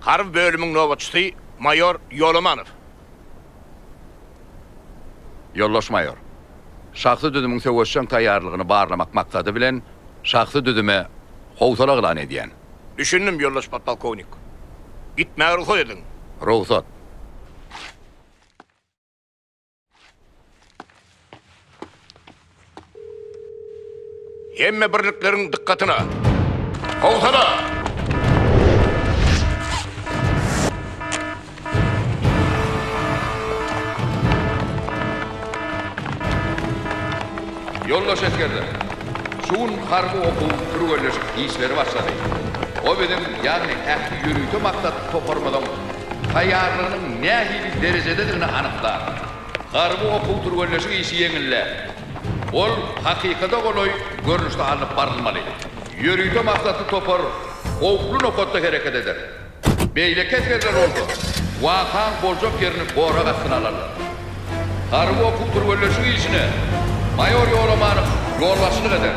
Harby bölümiň nobatçysy maýor Ýolamanow. Ýoldaş maýor, şahsy düzümiň söweşjeň taýýarlygyny barlamak maksady bilen şahsy düzüme howsala yglan edýän. Düşündim, ýoldaş podpolkownik. Gitmäge rugsat ediň. Rugsat. Hemme birlikleriň dykgatyna! Howsala! Ýoldaş esgerler! Şu gün harby okuw türgenleşik işleri başlady. O biziň, ýagny ähli ýörite maksatly toparymyzyň taýýarlygynyň nähili derejededigini anyklar. Harby okuw-türgenleşik işi ýeňil däl. Ol hakykata golaý görnüşde alnyp barylmaly. Ýörite maksatly topar howply nokatda hereket eder. Beýleki esgerler bolsa, wakaň boljak ýerini gorag astyna alarlar. Harby okuw-türgenleşik işine maýor Ýolamanow ýolbaşçylyk eder.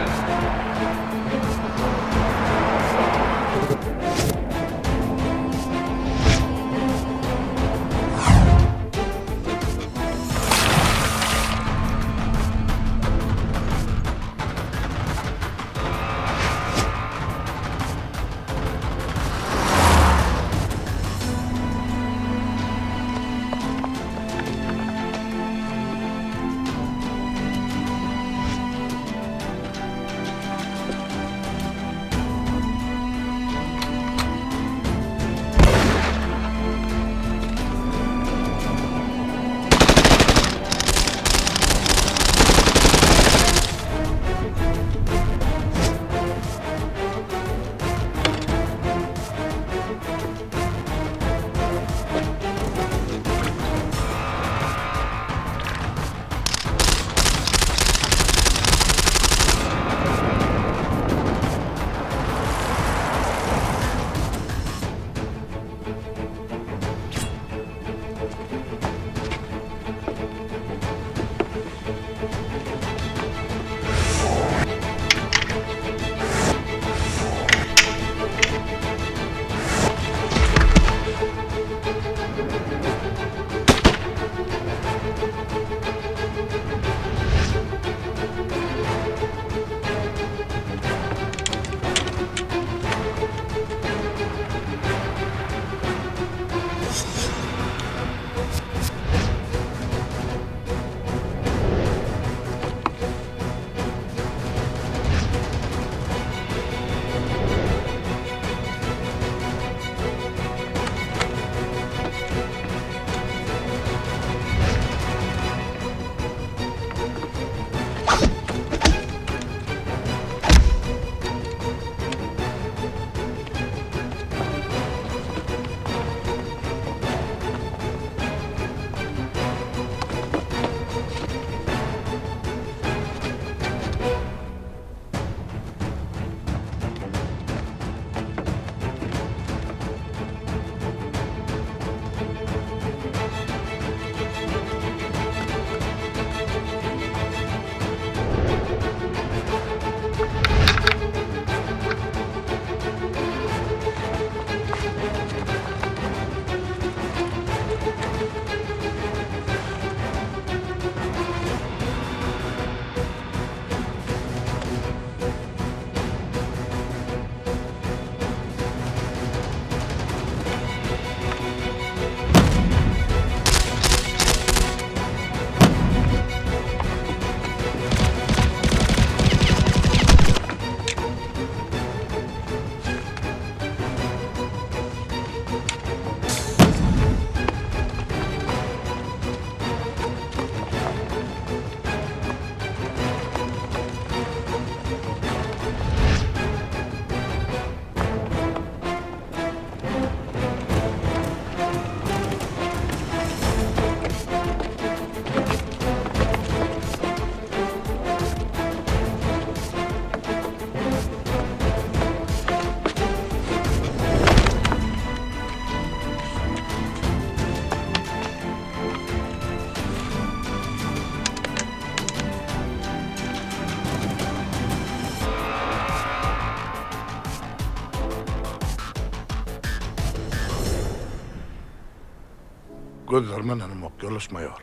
Gözlerime ynanamok, ýoldaş maýor.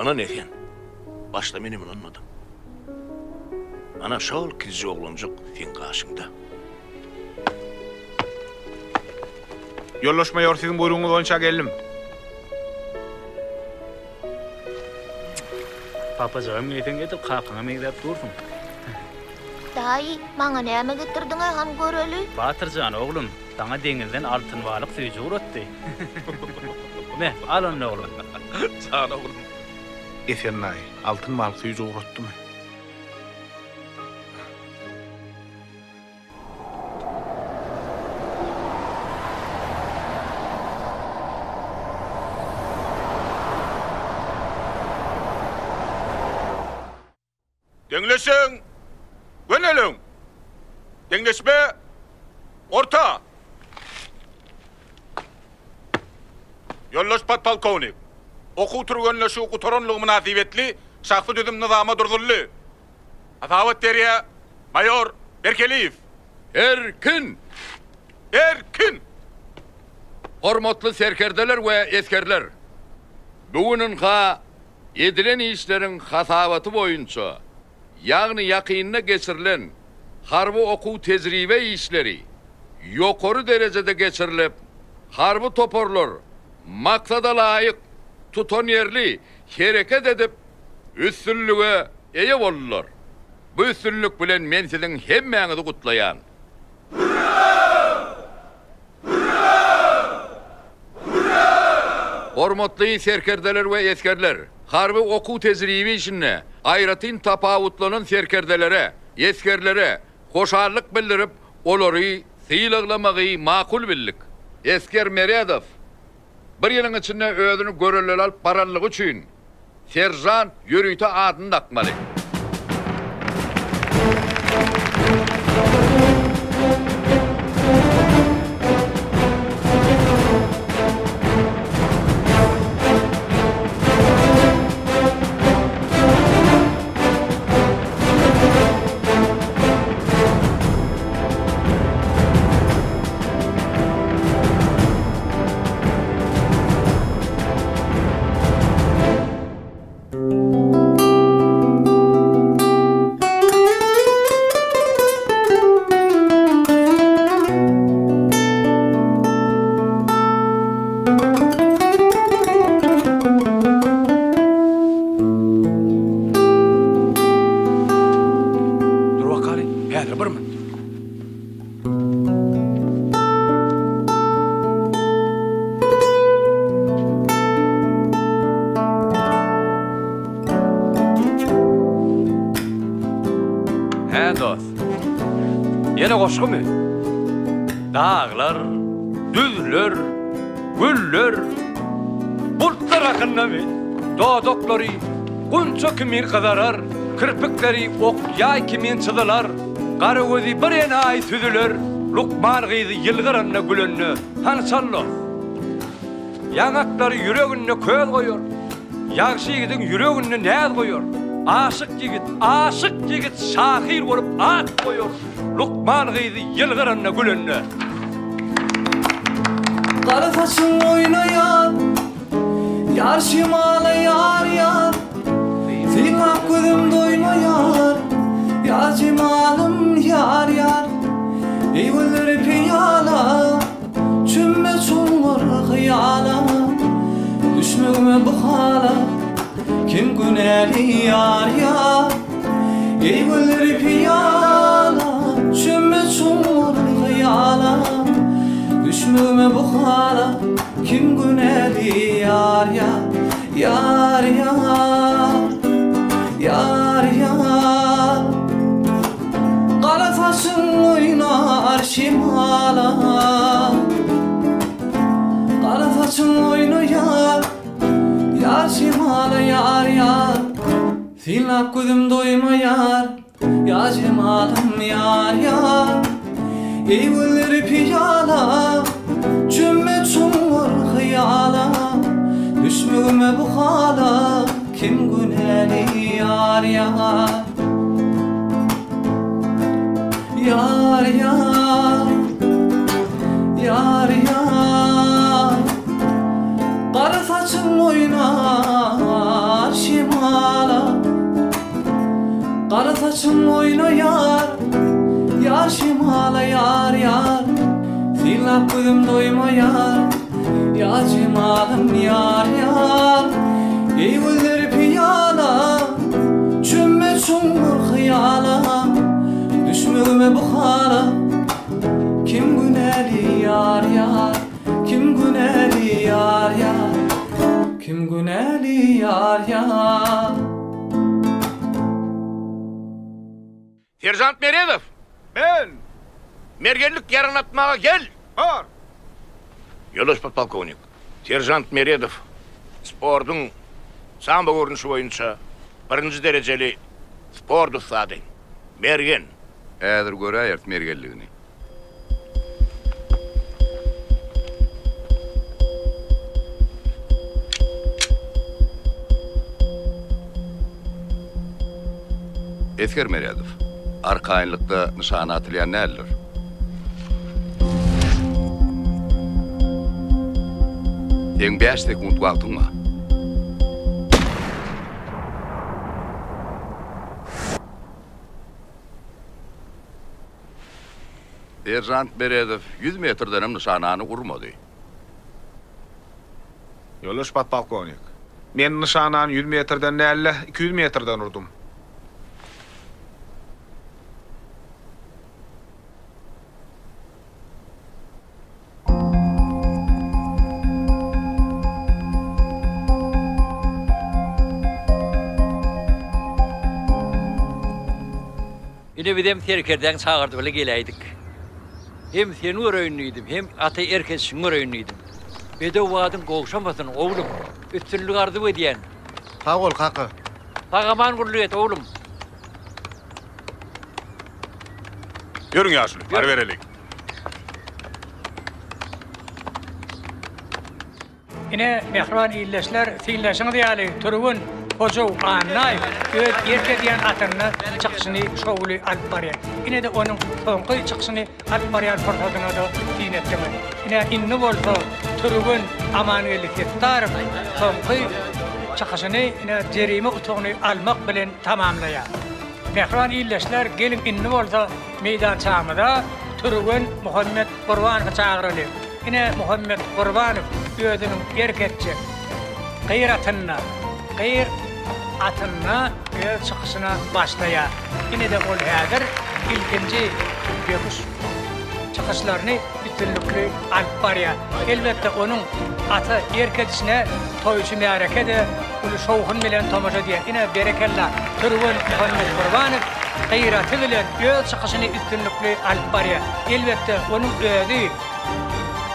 Ynan Esen, başda menem ynanmadym. Ana şol kiçijik oglanjyk seň gaşyňda. Ýoldaş maýor, siziň buýrugyňyz boýunça geldim. Papajygam geýseň edil kakaňa meňzäp dursuň. Daýy, maňa näme getirdiň-ä, hany göreli? Batyr jan, oglum, saňa deňizden altyn balyk süýji ugratdy. Me, al onda, oglum. Jan oglum. Esen daýy, altyn balyk süýji ugratdymy? Deňleşiň! Göneliň! Deňleşme! Orta! Ýoldaş podpolkownik, okuw-türgenleşigi gutaranlygy mynasybetli şahsy düzüm nyzama durzuldy. Hasabat berýär maýor Berkeliýew. Erkin! Erkin! Hormatly serkerdeler we esgerler! Bu gün ynha edilen işleriň hasabaty boýunça, ýagny ýakynda geçirilen harby okuw-tejribe işleri ýokary derejede geçirilip, harby toparlar maksada laýyk, tutanýerli hereket edip, üstünlige eýe boldular. Bu üstünlik bilen men siziň hemmäňizi gutlaýan. Hormatly serkerdeler we esgerler! Harby okuw-tejribe işinde aýratyn tapawutlanan serkerdelere, esgerlere hoşallyk bildirip, olary sylaglamagy makul bildik. Esger Meredow bir ýylyň içinde özüni görelleli alyp baranlygy üçin Seržant ýörite adyny dakmaly. Dur bakaly, häzir bir minut. Hä, dost. Ýene goşgumy? Daglar, düzler, güller, bulutlar hakyndamy? Dodaklary gunça kimin gyzarar, kirpikleri ok-ýaý kimin çyzylar. Gara gözi bir enaýy süzüler, Lukman gyzy ýylgyranda gülende, Hany çal dost. Ýaňaklary ýüreginde köz goýar, Ýagşy ýigidiň ýüreginde näz goýar. Aşyk ýigit, aşyk ýigit şahyr bolup at goýar, Lukman gyzy ýylgyranda gülende. Gara saçyň oýnaýar, Ýar şemala ýar ýar, Synlap gözüm doýmaýar, Ýar jemalym ýar ýar. Eý gülleri peýala, Çümme çuňňur hyýala, Düşmegime bu hala, Kim günäli ýar ýar. Eý gülleri peýala, Çümme çuňňur hyýala, Düşmegime bu hala, Kim günäli ýar ýar ýar ýar ýar ýar Gara saçyň oýnar şemala Gara saçyň oýnaýar ýar şemala ýar ýar Synlap gözüm doýmaýar Ýa jemalym ýar ýar Eý gülleri piýala Çümme çuňňur hyýala Düşmegime bu hala Kim günäli ýar ýar Ýar ýar Ýar ýar Gara saçyň oýnar şemala Gara saçyň oýnaýar, ýar şemala ýar ýar Synlap gözüm doýmaýar, ýar jemalym ýar ýar Eý güller piýala, çümme çuňňur hyýala Düşmegime bu hala, kim günäli ýar ýar Kim günäli ýar ýar, kim günäli ýar ýar. Seržant Meredow! Men! Mergenlik ýaragyny atmaga gel! Bar! Ýoldaş podpolkownik, seržant Meredow sportuň sambo görnüşi boýunça birinji derejeli. Sport ussady. Mergen. Häzir göräýeris mergenligini. Esger Meredow, arkaýynlykda nyşana atylýan däldir. Seň bäş sekunt wagtyň bar. Seržant Meredow ýüz metrdenem nyşanany urmady. Ýoldaş podpolkownik, men nyşanany ýüz metrden däl-de, 200 metrden urdum. Ine bizem serkerdäň çagyrdy bile geläýdik. Hem seni göreýin diýdim, hem ata erk edişiňi göreýin diýdim. Bedew badyň gowşamasyn, oglum. Üstünlik arzuw edýän. Sag bol, kaka. Sag-aman gulluk et, oglum. Ýörüň ýaşuly, barybereliň. Ine, mähriban ildeşler, synlaşyňyz ýaly, türgen Hojaw Annaýew öz erk edýän atynda çykyşyny şowly alyp barýar. Ine-de onuň soňky çykyşyny alyp barýan pursadyna-da syn etdiňiz. Ine, indi bolsa türgen Amangeldi Setdarow soňky çykyşyny ine jerime utugyny almak bilen tamamlaýar. Mähriban ildeşler, geliň indi bolsa meýdançamyza türgen Muhammet Gurbanowy çagyralyň. Ine, Muhammet Gurbanow özüniň erk etjek gyr atynda, gyr atynda öz çykyşyna başlaýar. Ine-de ol häzir ilkinji böküş çykyşlaryny üstünlikli alyp barýar. Elbetde, onuň ata erk edişine toýçy märeke-de uly şowhun bilen tomaşa edýär. Ine, berekella, türgen Muhammet Gurbanow gyraty bilen öz çykyşyny üstünlikli alyp barýar. Elbetde, onuň özi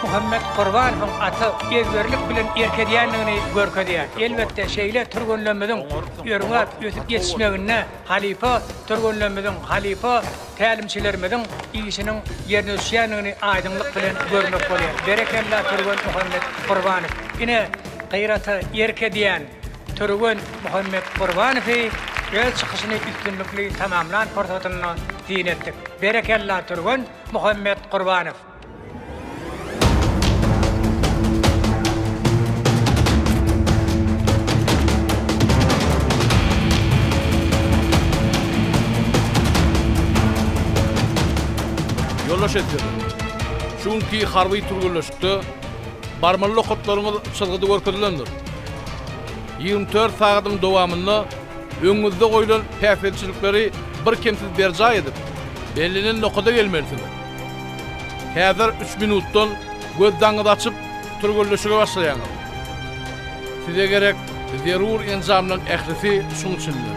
Muhammet Gurbanowyň ata ezberlik bilen erk edýändigini görkezýär. Elbetde, şeýle türgenlerimiziň örňäp ösüp ýetişmeginde halypa türgenlerimiziň, halypa tälimçilerimiziň işiniň ýerine düşýändigini aýdyňlyk bilen görmek bolýar. Berekella türgen Muhammet Gurbanow. Ine, gyrata erk edýän türgen Muhammet Gurbanowy öz çykyşyny üstünlikli tamamlan pursatynda syn etdik. Berekella türgen Muhammet Gurbanow. Ýoldaş esgerler! Şu günki harby türgenleşikde barmaly nokatlaryňyz çyzgyda görkezilendir. 24 sagadyň dowamynda öňüňizde goýlan päsgelçilikleri birkemsiz berjaý edip, bellenen nokada gelmelisiňiz. Häzir üç minutdan gözdaňyzy açyp, türgenleşige başlaýaňyz. Size gerek zerur enjamlaryň ählisi şuň içinde.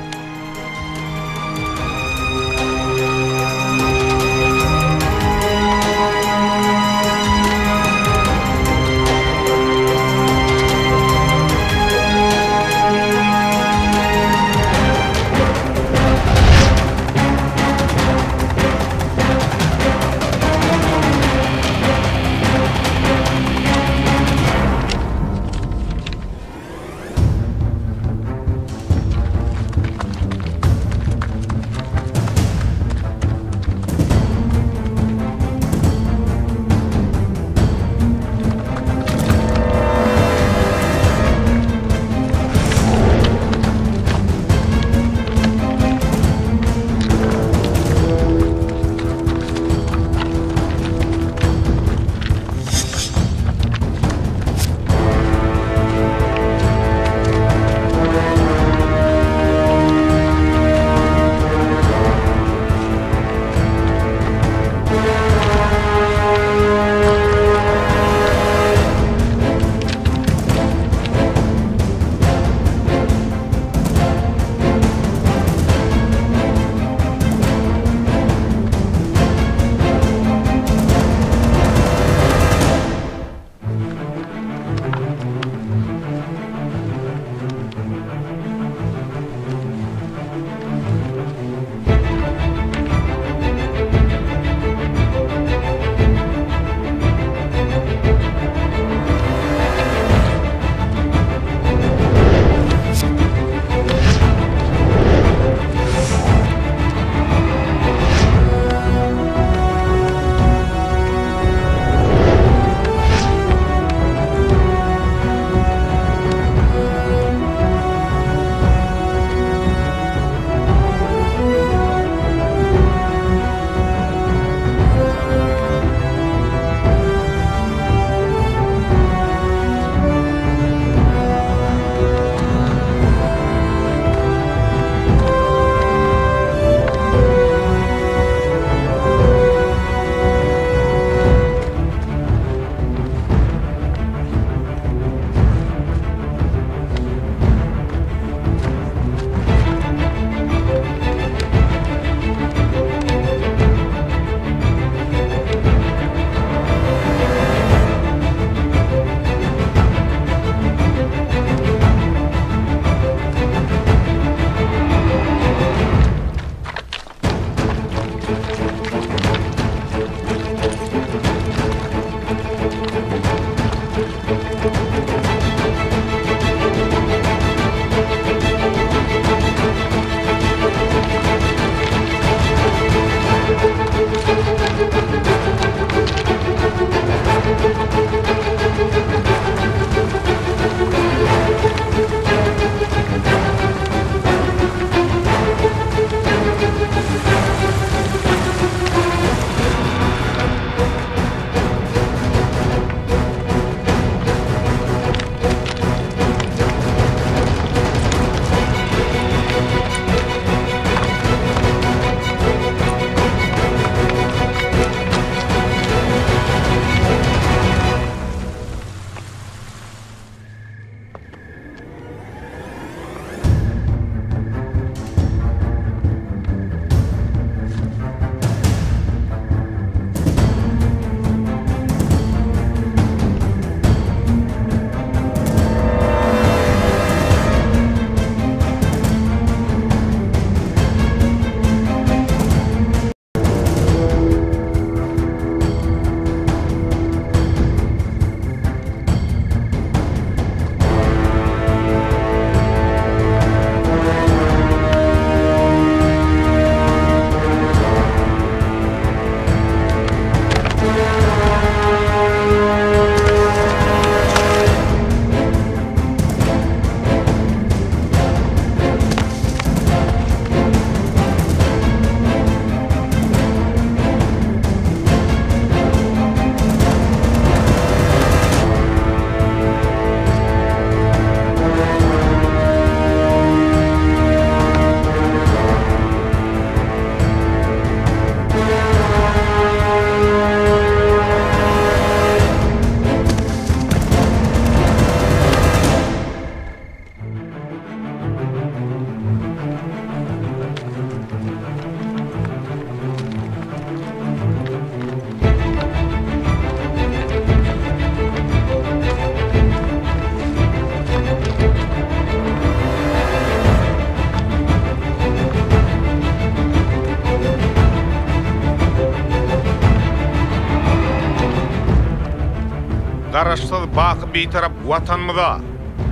Bitarap Watanymyza,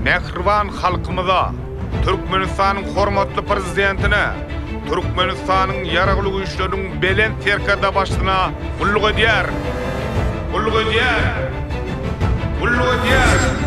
mähriban halkymyza, Türkmenistanyň hormatly Prezidentine, Türkmenistanyň Ýaragly Güýçleriniň Belent Serkerdebaşysyna gulluk edýärin! Gulluk edýärin! Gulluk edýärin!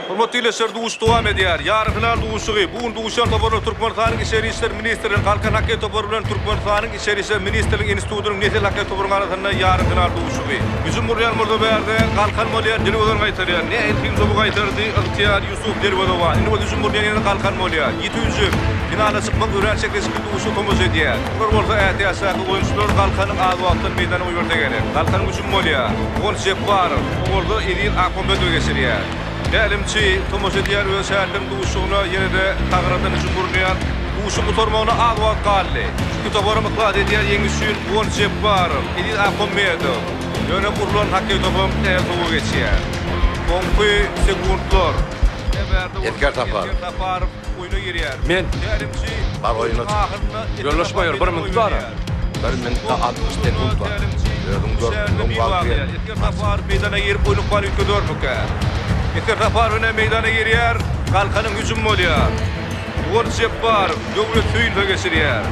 Hormatly ildeşler, duşuşyk dowam edýär. Ýarym final duşuşygy. Bu gün duşuşan toparlar Türkmenistanyň Içeri işler ministrliginiň Galkan hokkeý topary bilen Türkmenistanyň Içeri işler ministrliginiň institutynyň Nesil hokkeý toparynyň arasynda ýarym final duşuşygy. Hüjüm gurýan bolsa bärde Galkan bolýar, derwezan gaýtarýar. Nähili kyn topy gaýtardy Ygtyýar Ýusuf derwezewan. Indi bolsa hüjüm gurýan ýene Galkan bolýar. Ýiti hüjüm. Finala çykmak örän çekeleşikli duşuşyga tomaşa edýär. Bular bolsa ätiýaçdaky oýunçylar Galkanyň az wagtdan meýdana goýberse gerek. Galkanyň hüjümi bolýar. Guwanç Jepbarow, bu bolsa Eziz Akmambedow geçirýär. Tälimçi tomaşa edýär öz şäheriniň duşuşygyna ýene-de sagradan hüjüm gurnaýar. Duşuşygyň gutarmagyna az wagt galdy. Iki toparam yhlas edýär ýeňiş üçin Guwanç Jepbarow, Eziz Akmambedow. Ýöne urlan hokkeý topam sähel sowa geçýär. Soňky sekuntlar. Esger Saparow. Men. Bar oýuna çyk. Ýoldaş maýor, bir minut bar. Bir minutda 60 sekunt bar. Özüň görüp duruň wagty geldi. Esger Saparow meýdana girip oýun ykbaly üýtgedermikä? Esger Saparow ine meýdana girýär. Galkanyň hüjümi bolýar. Guwanç Jepbarow, Döwlet Söýünowa geçirýär.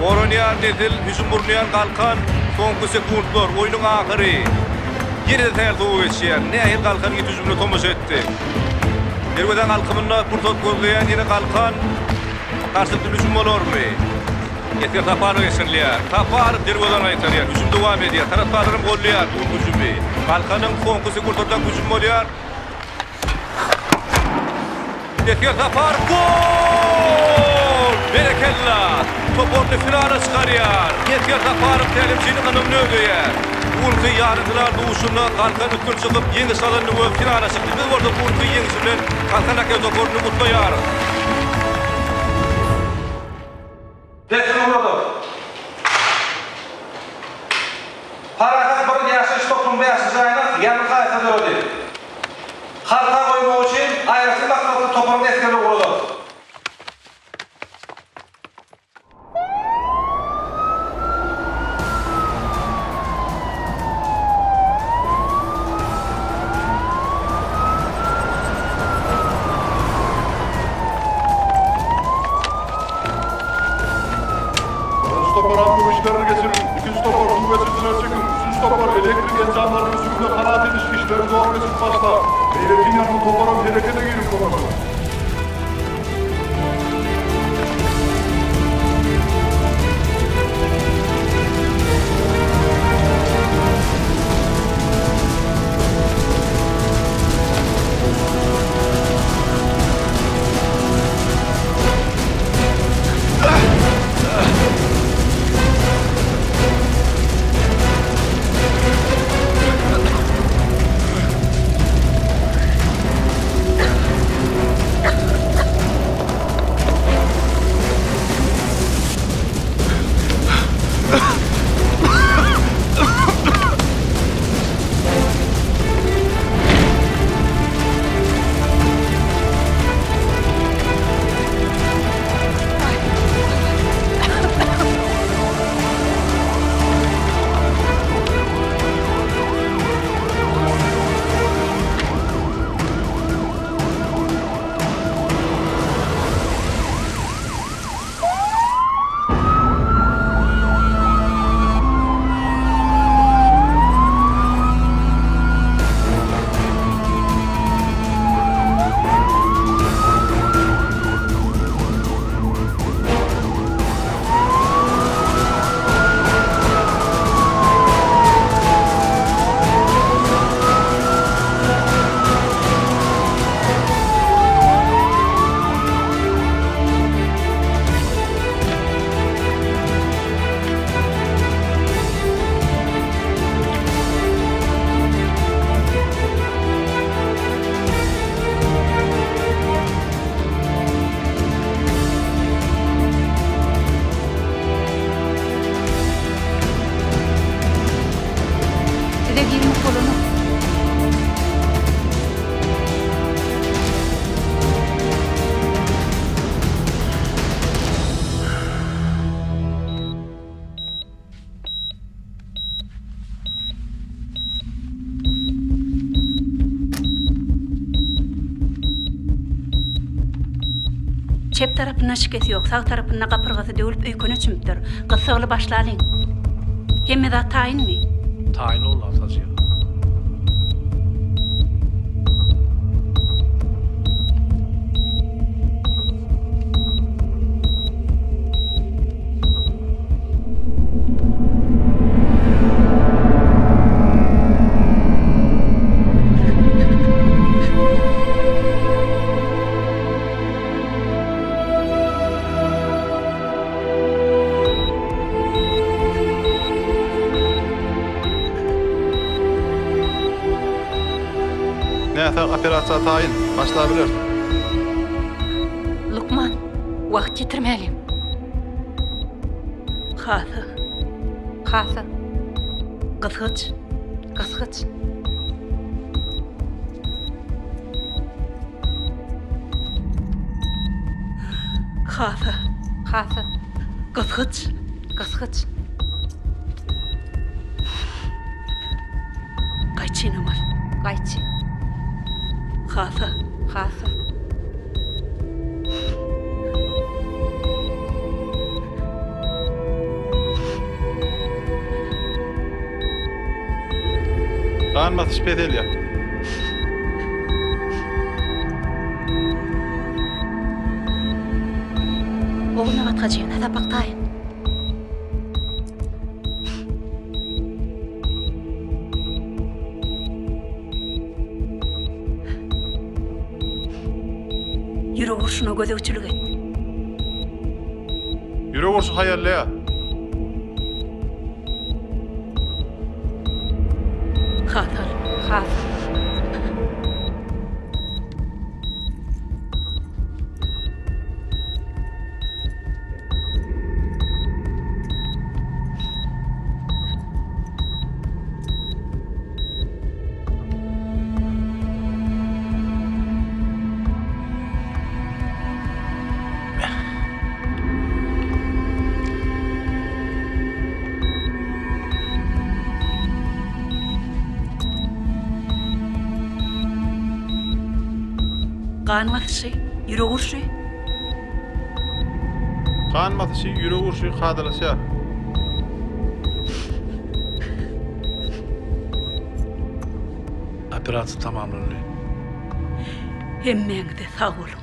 Goranýar Nesil, hüjüm gurnaýan Galkan. Soňky sekuntlar, oýnuň ahyry. Ýene-de sähel sowa geçýär. Nähili Galkan ýiti hüjümine tomaşa etdi. Derwezäň alkymynda pursat gözleýän ýene Galkan. Garşylykly hüjüm bolarmy? Esger Saparowa geçirilýär. Saparow derwezäni gaýtarýar. Hüjüm dowam edýär. Tarapdarlaram goldaýar bu hüjümi. Galkanyň soňky sekuntlardaky hüjümi bolýar. Esger Saparow gol! Berekella! Toparyny finala çykarýar. Esger Saparow tälimçiniň ynamyny ödeýär. Bu günki ýarym final duşuşygynda Galkan üstün çykyp, ýeňiş gazandy we finala çykdy. Biz bolsa bu günki ýeňişi bilen Galkan hokkeý toparyny gutlaýarys. Dessin ugradyr. Parahat bir ýaşaýyş toplumynyň bäşinji jaýynda ýangyn hadysa döredi. Halta goýmak üçin aýratyn maksatly toparyň esgeri ugradyr. Birinji topar awtobus işlerini geçiriň, ikinji topar suw geçirijileri çekiň, üçünji topar elektrik enjamlaryny sürüde halas ediş işlerini dogry geçirip başla. Beýlekin ýangyn toparam herekete girip kömek ediň. Çep tarapynda şikesi ýok, sag tarapynda gapyrgasy döwlüp öýkene çümüpdir. Gyssagly başlalyň. Hemme zat taýynmy? Taýyn Ogulnabat Hajyýewa. Näsag operasiýa taýyn, başlabileris. Lukman, wagt ýitirmäliň. Hasa. Hasa. Gysgyç. Gysgyç. Hasa. Hasa. Gysgyç. Gysgyç. Gaýçynam al. Gaýçy. Hasa. Hasa. Gan basyş peselýär. Ogulnabat Hajyýewna, sapak taýyn. Ýürek urşuna gözegçilik et. Ýürek urşy haýallaýar. Hasar. Hasar. Gan basyşy, ýürek urşy. Gan basyşy, ýürek urşy kadalaşýar. Operasiýa tamamlandy. Hemmäňize sag boluň.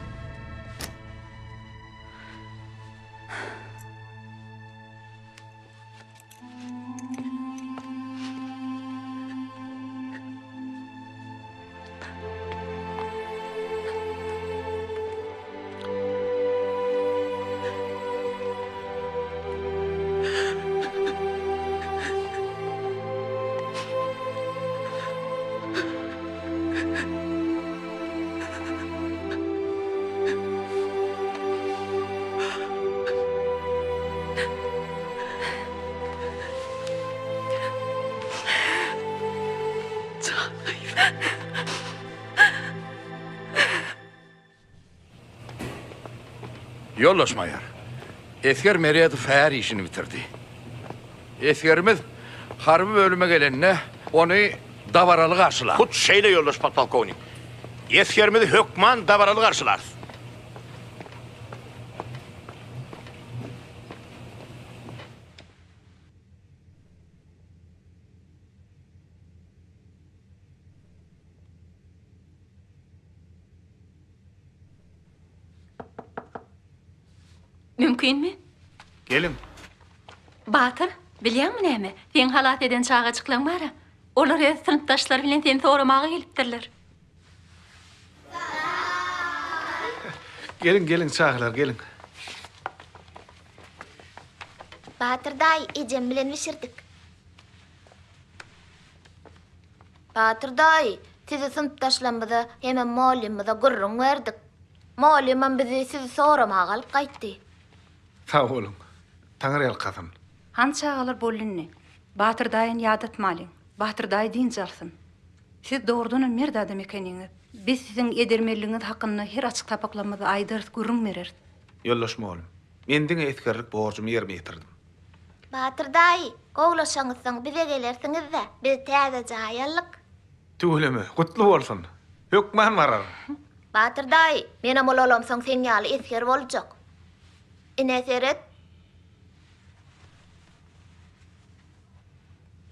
Ýoldaş maýor, esger Meredow är işini bitirdi. Esgerimiz harby bölüme gelende, ony dabaraly garşylaň. Hut şeýle, ýoldaş podpolkownik. Esgerimizi hökman dabaraly garşylarys. Mümkinmi? Geliň. Batyr, bilýäňmi näme, seň halas eden çagajyklaň bar-a, olar öz synpdaşlary bilen seni soramaga gelipdirler. Geliň, geliň, çagalar, geliň. Batyr daýy, ejem bilen bişirdik. Batyr daýy, sizi synpdaşlarymyza hemem mugallymymyza gürrüň berdik. Mugallymam bizi sizi soramaga alyp gaýtdy. Sag boluň. Taňry ýalkasyn. Hany çagalar boldy indi. Batyr daýyny ýadatmalyň. Batyr daýy dynç alsyn. Siz dogrudanam mert adam ekeniňiz. Biz siziň edermenligiňiz hakynda her açyk sapaklarymyzda aýdarys, gürrüň bereris. Ýoldaş mugallym, men diňe esgerlik borjumy ýerine ýetirdim. Batyr daýy, gowlaşaňyzsoň bize gelersiňiz-dä, biz täze jaý aldyk. Tüweleme, gutly bolsun! Hökman bararyn. Batyr daýy, menem ulalamsoň seň ýaly esger boljak. Ine seret.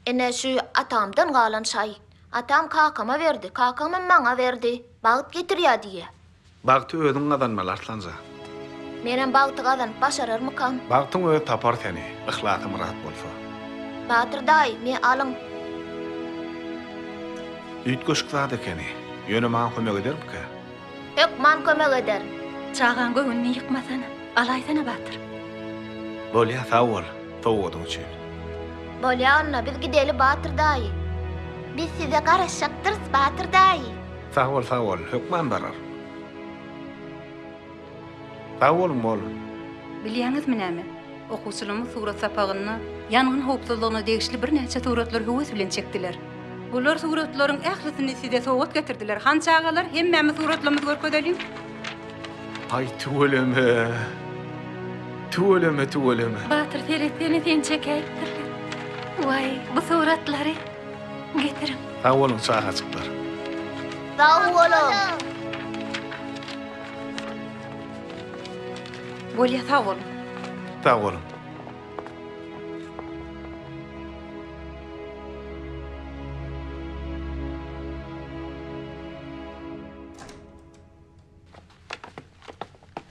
Ine şu atamdan galan şaý. Atam kakama berdi, kakamam maňa berdi. Bagt getirýä diýýä. Bagty özüň gazanmaly Arslanjan. Menem bagty gazanyp başararmykam? Bagtyň özi tapar seni, yhlasy myrat bolsa. Batyr daýy, me alyň. Üýtgeşik zat ekeni. Ýöne maňa kömek edermikä? Hökman kömek eder. Çagaň göwnüni ýykmasana. Alaýsana Batyr. Bolýa sag bol sowgadyň üçin. Bolýa onda biz gideli Batyr daýy. Biz size garaşjakdyrys Batyr daýy. Sag bol sag bol hökman barar. Sag boluň bol. Bilýäňizmi näme? Okuwçylarymyz surat sapagynda ýangyn howpsuzlygyna degişli birnäçe suratlary höwes bilen çekdiler. Bular suratlaryň ählisini size sowgat getirdiler. Hany çagalar, hemmämiz suratlarymyzy görkezeliň. Aý tüweleme. Tüweleme tüweleme. Batyr seretsene seni çekäýipdirler. Waý bu suratlary getiriň. Sag boluň çagajyklar. Sag boluň. Bolýa sag boluň. Sag boluň.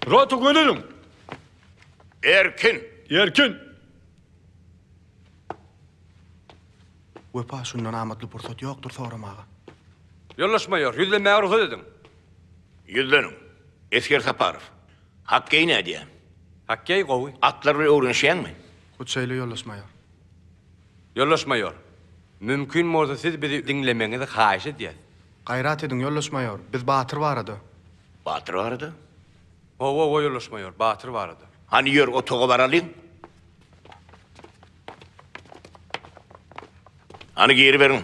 Rota göneliň. Erkin. Erkin. Wepa şundan amatly pursat ýokdur soramaga. Ýoldaş maýor, ýüzlenmäge rugsat ediň. Ýüzleniň. Esger Saparow. Hokkeý nädýä? Hokkeý gowy. Atlar bilen öwrenişýäňmi? Hut şeýle, ýoldaş maýor. Ýoldaş maýor, mümkin bolsa siz bizi diňlemegiňizi haýyş edýäs. Gaýrat ediň, ýoldaş maýor, biz Batyr barada. Batyr barada? Hawa, hawa, ýoldaş maýor, Batyr barada. Hany ýör, otaga baralyň. Hany giriberiň.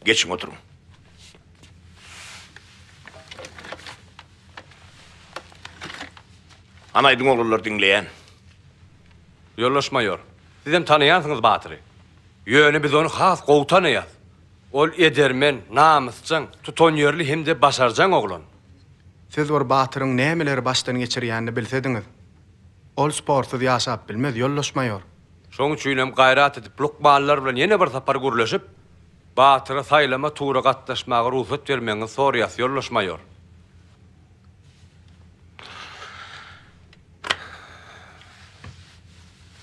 Geçiň oturyň. Hany aýdyň oglanlar diňleýän. Ýoldaş maýor, sizem tanaýansyňyz Batyry. Ýöne biz ony has gowy tanaýas. Ol edermen, namysjaň, tutanýerli hem-de başarjaň oglan. Siz bir Batyryň nämeleri başdan geçirýänini bilsediňiz. Ol sportsuz ýaşap bilmez, ýoldaş maýor. Şoň üçinem gaýrat edip lukmanlar bilen ýene bir sapar gürleşip, Batyra saýlama tura gatnaşmaga rugsat bermegiňizi soraýas, ýoldaş maýor.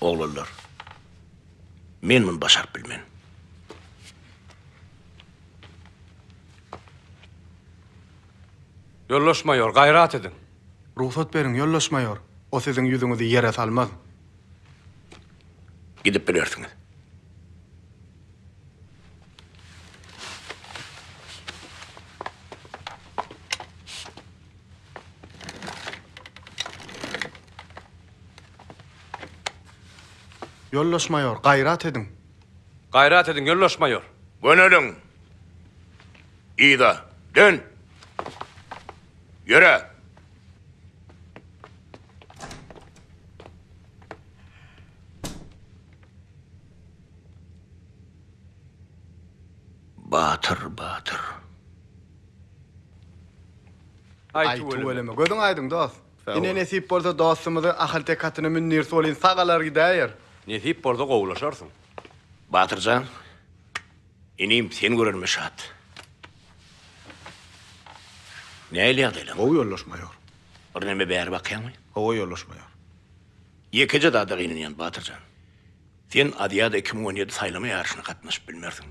Oglanlar, men muny başaryp bilmen. Ýoldaş maýor, gaýrat ediň. Rugsat beriň, ýoldaş maýor. O siziň ýüzüňizi ýere salmaz. Gidip bilersiňiz. Ýoldaş maýor, gaýrat ediň. Gaýrat ediň, ýoldaş maýor. Göneliň. Yza dön. Ýöre. Batyr, batyr. Aý tüweleme. Gözüň aýdyň dost. Ine nesip bolsa dostumyzy ahalteke atyna mündirse welin sagalar gidäýer. Nesip bolsa gowulaşarsyň. Batyrjan, inim seni görenime şat. Nähili ýagdaýlaň? Gowy ýoldaş maýor. Birneme bäri bakýaňmy? Hawa ýoldaş maýor. Ýekeje zada gynanýan Batyrjan. Sen Aziada 2017 saýlama ýaryşyna gatnaşyp bilmersiň.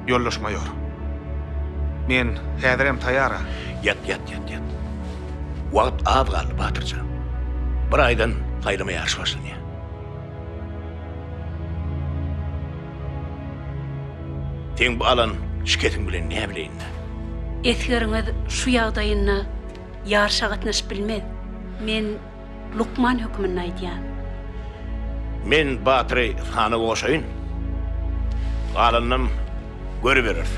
Ýoldaş maýor. Men häzirem taýýar-a. Ýat, ýat, ýat, ýat. Wagt az galdy, Batyrjan. Bir aýdan saýlama ýaryşy başlanýar. Seň bu alan şikesiň bilen näbileýin-dä. Esgeriňiz şu ýagdaýynda ýaryşa gatnaşyp bilmez. Men lukman hökmünde aýdýan. Men Batyry sanawa goşaýyn. Galanynam görübereris.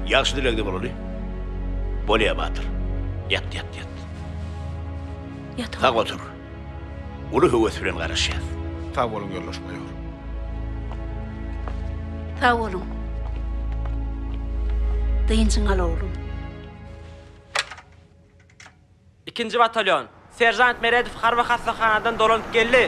Ýagşy dilegde bolaly. Bolýa, Batyr. Ýat, ýat, ýat. Ýat Sag otur. uly höwes bilen garaşýas. Sag boluň ýoldaş maýor. Sag boluň. Dynjyňy al oglum. Ikinji batalýon. Seržant Meredow harby hassahanadan dolanyp geldi.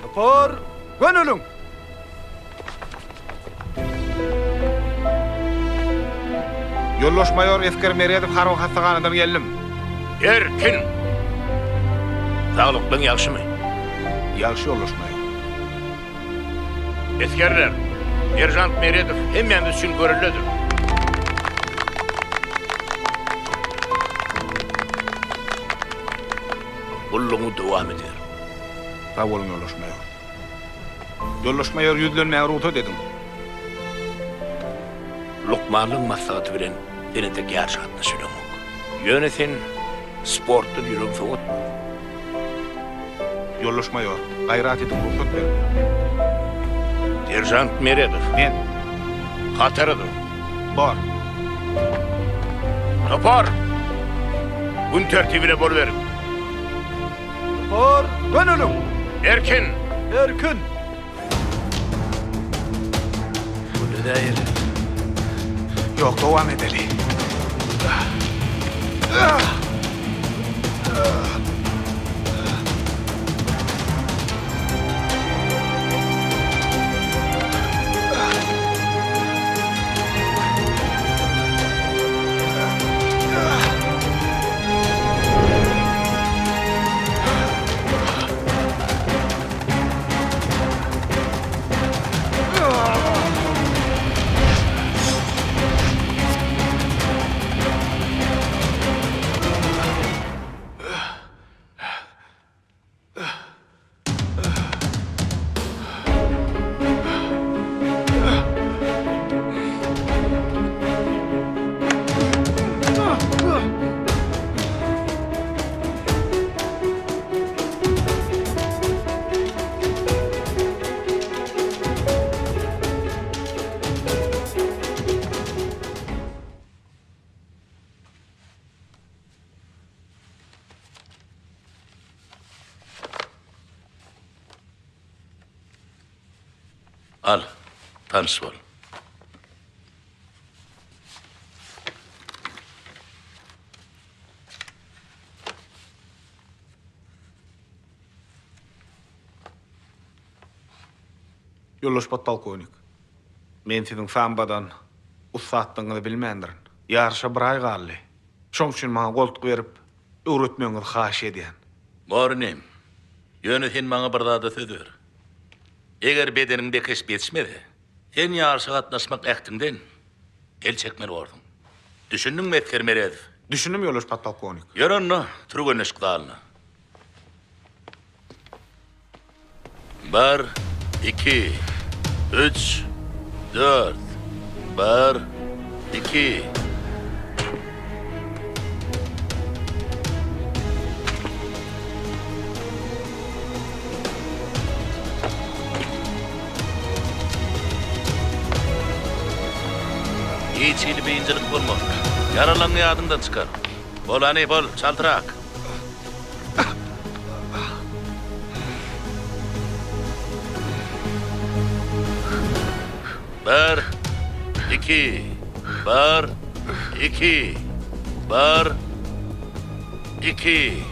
Topar, göneliň! Ýoldaş maýor Esger Meredow harby hassahanadan geldim. Erkin! Saglyklaň ýagşymy? Ýagşy ýoldaş maýor. Esgerler, seržant Meredow hemmämiz üçin göreldedir. Gullugyňy dowam eder. Sag boluň, ýoldaş maýor. Ýoldaş maýor, ýüzlenmäge rugsat ediň. Lukmanlygyň maslahaty bilen sen entek ýaryşa gatnaşybileňok. Ýöne sen sportdan ýüregiňi sowatma. Ýoldaş maýor, gaýrat ediň, rugsat beriň. Seržant Meredow. Men. Hatara dur. Bor. Topar! Gün tertibine bol beriň. Topar, göneliň! Erkin! Erkin! Ödäýeli. Ýok, dowam edeli. Al, tanyş bol. Ýoldaş podpolkownik, men siziň sambodan ussatdygyňyzy bilmändirin. Ýaryşa bir aý galdy. Şoň üçin maňa goltgy berip, öwretmegiňizi haýyş edýän. Bor inim. Ýöne sen maňa bir zada söz ber. Eger bedeniň bekeşip ýetişmese, sen ýaryşa gatnaşmak ähtiňden el çekmeli borsuň. Düşündiňmi, esger Meredow? Düşündim, ýoldaş podpolkownik. Ýör onda, türgenleşik zalyna. Bir, iki, üç, dört. Bir, iki. Hiç hili biynjalyk bolmaz. Ýaralaňňy ýadyňdan çykar. Bol hany, bol, çaltrak. Bir, iki, bir, iki, bir, iki.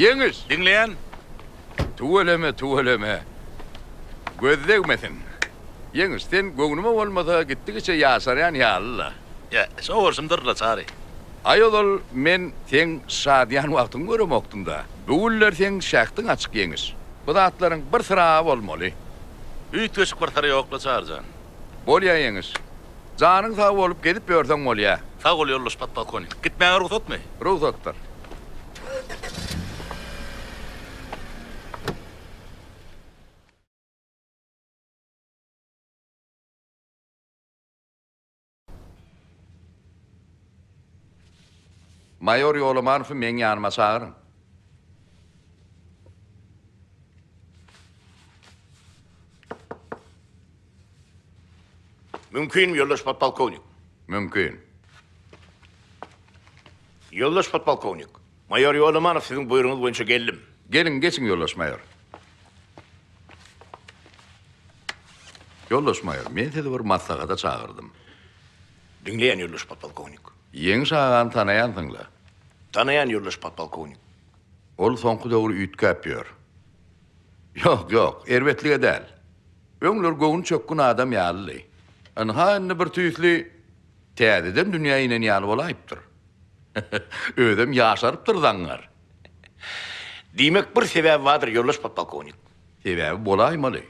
Ýeňiş! Diňleýän. Tüweleme, tüweleme. Göz degmesin. Ýeňiş, sen göwnüme bolmasa gitdigiçe ýaşarýan ýaly-la. Ýa, şo bolşumdyr-la, Çary. Aý ozal men seň şadyýan wagtyňy göremokdym-da. Bu günler seň şähdiň açyk Ýeňiş. Bu zatlaryň bir syry-a bolmaly. Üýtgeşik bir syry ýok-la, Çary jan. Bolýa Ýeňiş. Janyň sag bolup gezip ýörseň bolýa. Sag bol ýoldaş podpolkownik. Gitmäge rugsatmy? Rugsatdyr. Maýor Ýolamanowy meň ýanyma çagyryň. Mümkinmi, ýoldaş podpolkownik? Mümkin. Ýoldaş podpolkownik, maýor Ýolamanow siziň buýrugyňyz boýunça geldim. Geliň, geçiň, ýoldaş maýor. Ýoldaş maýor, men sizi bir maslahata çagyrdym. Diňleýän, ýoldaş podpolkownik. Ýeňiş agany tanaýansyň-la? Tanaýan, ýoldaş podpolkownik. Ol soňky döwür üýtgäp ýör. Ýok, ýok, erbetlige däl. Öňler göwni çökgün adam ýalydy. Ynha indi bir tüýsli täzeden dünýä inen ýaly bolaýypdyr. Özem ýaşarypdyr zaňňar. Diýmek, bir sebäbi bardyr, ýoldaş podpolkownik. Sebäbi bolaýmaly.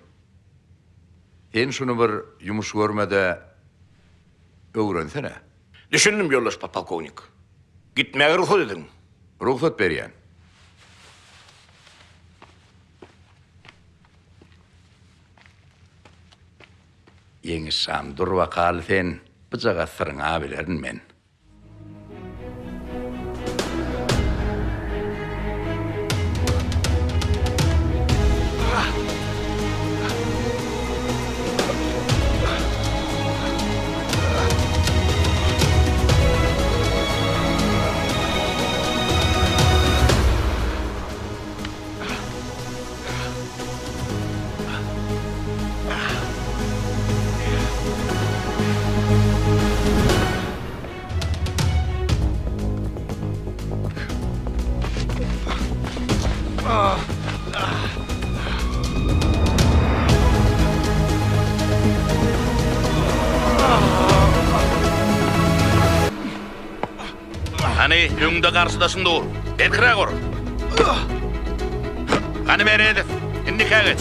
Sen şuny bir ýumuş görme-de öwrensene. Düşündim, ýoldaş podpolkownik. Gitmäge rugsat ediň. Rugsat berýän. Ýeňiş jan, dur bakaly sen, bijagaz syryňa bilerin men. Hany, öňde garşydaşyň dur. Berkiräk ur. Hany Meredow, indikä geç.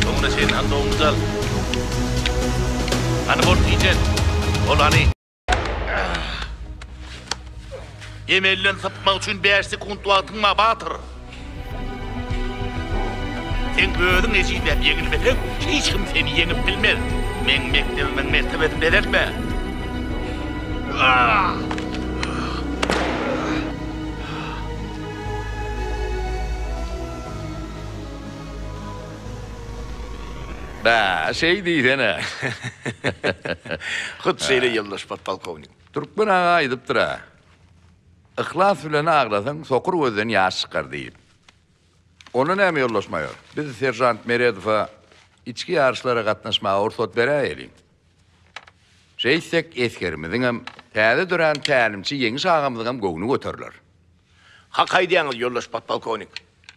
Soňuna çenli hany dogumly al. Hany bol tijen. Bol hany. Emelden sypmak üçin bäş sekunt wagtyň bar, batyr. Seň özüň ejizläp ýeňilmeseň, hiç kim seni ýeňip bilmez. Meň mekdebimiň mertebesini bezeltme. Bä, şeý diýsene. Hut şeýle ýoldaş podpolkownik. Türkmen aga aýdypdyr-a. Yhlas bilen aglasaň, sokur gözden ýaş çykar diýip. Onda näme ýoldaş maýor, biz seržant Meredowa içki ýaryşlara gatnaşmaga rugsat beräýeliň. Şeýtsek esgerimiziňem, täze dörän tälimçi Ýeňiş agamyzyňam göwni göteriler. Hak aýdýaňyz, ýoldaş podpolkownik.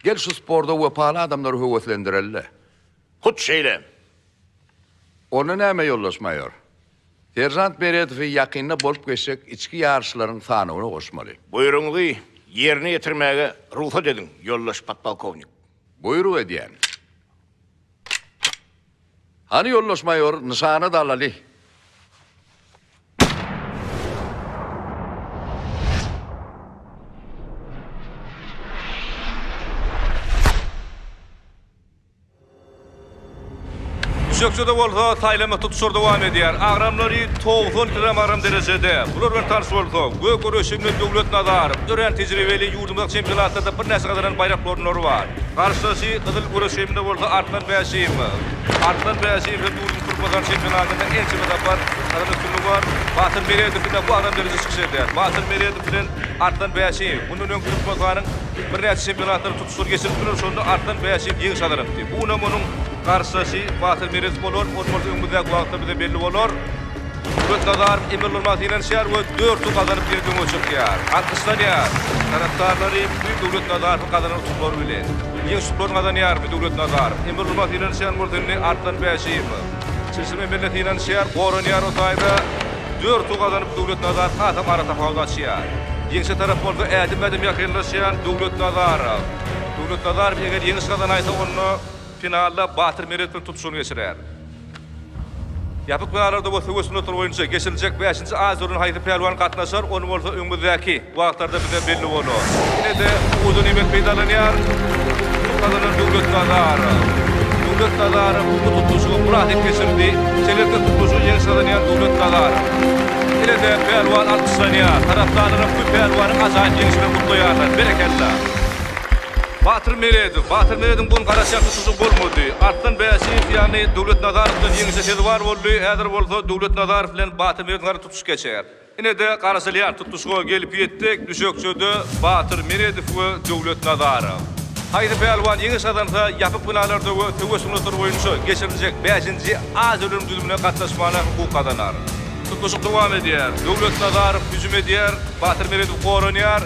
Gel şu sporda wepaly adamlary höweslendireli-le. Hut şeýle. Onda näme, ýoldaş maýor? Seržant Meredowy ýakynda bolup geçjek içki ýaryşlaryň sanawyna goşmaly. Buýrugyňyzy ýerine ýetirmäge rugsat ediň, ýoldaş podpolkownik. Buýruk edýän. Hany, ýoldaş maýor, nyşana dalaly. Düşekçede bolsa saýlama tutuşlar dowam edýär. Agramlary 90 kilogram agram derejede. Bular bilen tanyş bolsak, gök göreşinde Döwlet Nazarow, örän tejribeli, ýurdumyzyň çempionatlarynda birnäçe gazanan baýrakly orunlary bar. Garşydaşy gyzyl göreşiminde bolsa Arslan Bäşimow. Arslan Bäşimow hem ýurdumyz Türkmenistan çempionatynda ençeme sapar gazanan üstünligi bar. Batyr Meredow ine bu agram derejede çykyş edýär. Batyr Meredow bilen Arslan Bäşimow mundan öň Türkmenistanyň birnäçe çempionatlarynda tutuşlar geçiripdiler, şonda Arslan Bäşimow ýeňiş gazanypdy. Bu günem onuň garşydaşy Batyr Meredow bolar, ol bolsa öňümizdäki wagtda bize belli bolar. Döwlet Nazarow emel bolmaga synanyşýar we dörtlük gazanyp ýene öňe çykýar. Alkyşlanýar. Tarapdarlary bu Döwlet Nazarowyň gazanan utuklary bilen. Ýeňiş utuklaryny gazanýarmy Döwlet Nazarow? Emel bolmaga synanyşýan bolsa indi Arslan Bäşimow. Çylşyrym emelde synanyşýar, goranýar o taýda. Dörtlük gazanyp Döwlet Nazarow hasam aratapawudy açýar. Ýeňşe tarap bolsa ädim-ädim ýakynlaşýan Döwlet Nazarow. Döwlet Nazarow eger ýeňiş gazanaýsa onda finalda Batyr Meredow bilen tutluşygyny geçirer. Ýapyk binalarda we söweş sungatlary boýunça geçiriljek bäşinji Aziýa oýunlaryna haýsy pälwan gatnaşar, ony bolsa öňümizdäki wagtlarda bize belli bolar. Ine-de ugurdan emek peýdalanýar utuk gazanan Döwlet Nazarow. Döwlet Nazarow bu tutluşygy myrasyp geçirdi. Şeýlelikde tutluşygy ýeňiş gazanýar Döwlet Nazarow. Ine-de pälwan alkyşlanýar. Tarapdarlaram bu pälwanyň ajaýyp ýeňşi bilen gutlaýarlar. Berekella! Batyr Meredow, Batyr Meredowyň bu gün garaşýan tutuşy bolmady. Arslan Bäşiýew ýagny Döwlet Nazarowdan ýeňişe sezewar boldy. Häzir bolsa Döwlet Nazarow bilen Batyr Meredowyň arasynda tutuş geçer. Ine-de garaşylýan tutluşyga gelip ýetdik. Düşekçede Batyr Meredow we Döwlet Nazarow. Haýsy pälwan ýeňiş gazansa, ýapyk binalarda we söweş sungatlary boýunça geçiriljek bäşinji Aziýa oýunlarynyň düzümine gatnaşmagyna hukuk gazanar. Tutluşyk dowam edýär. Döwlet Nazarow hüjüm edýär. Batyr Meredow goranýar.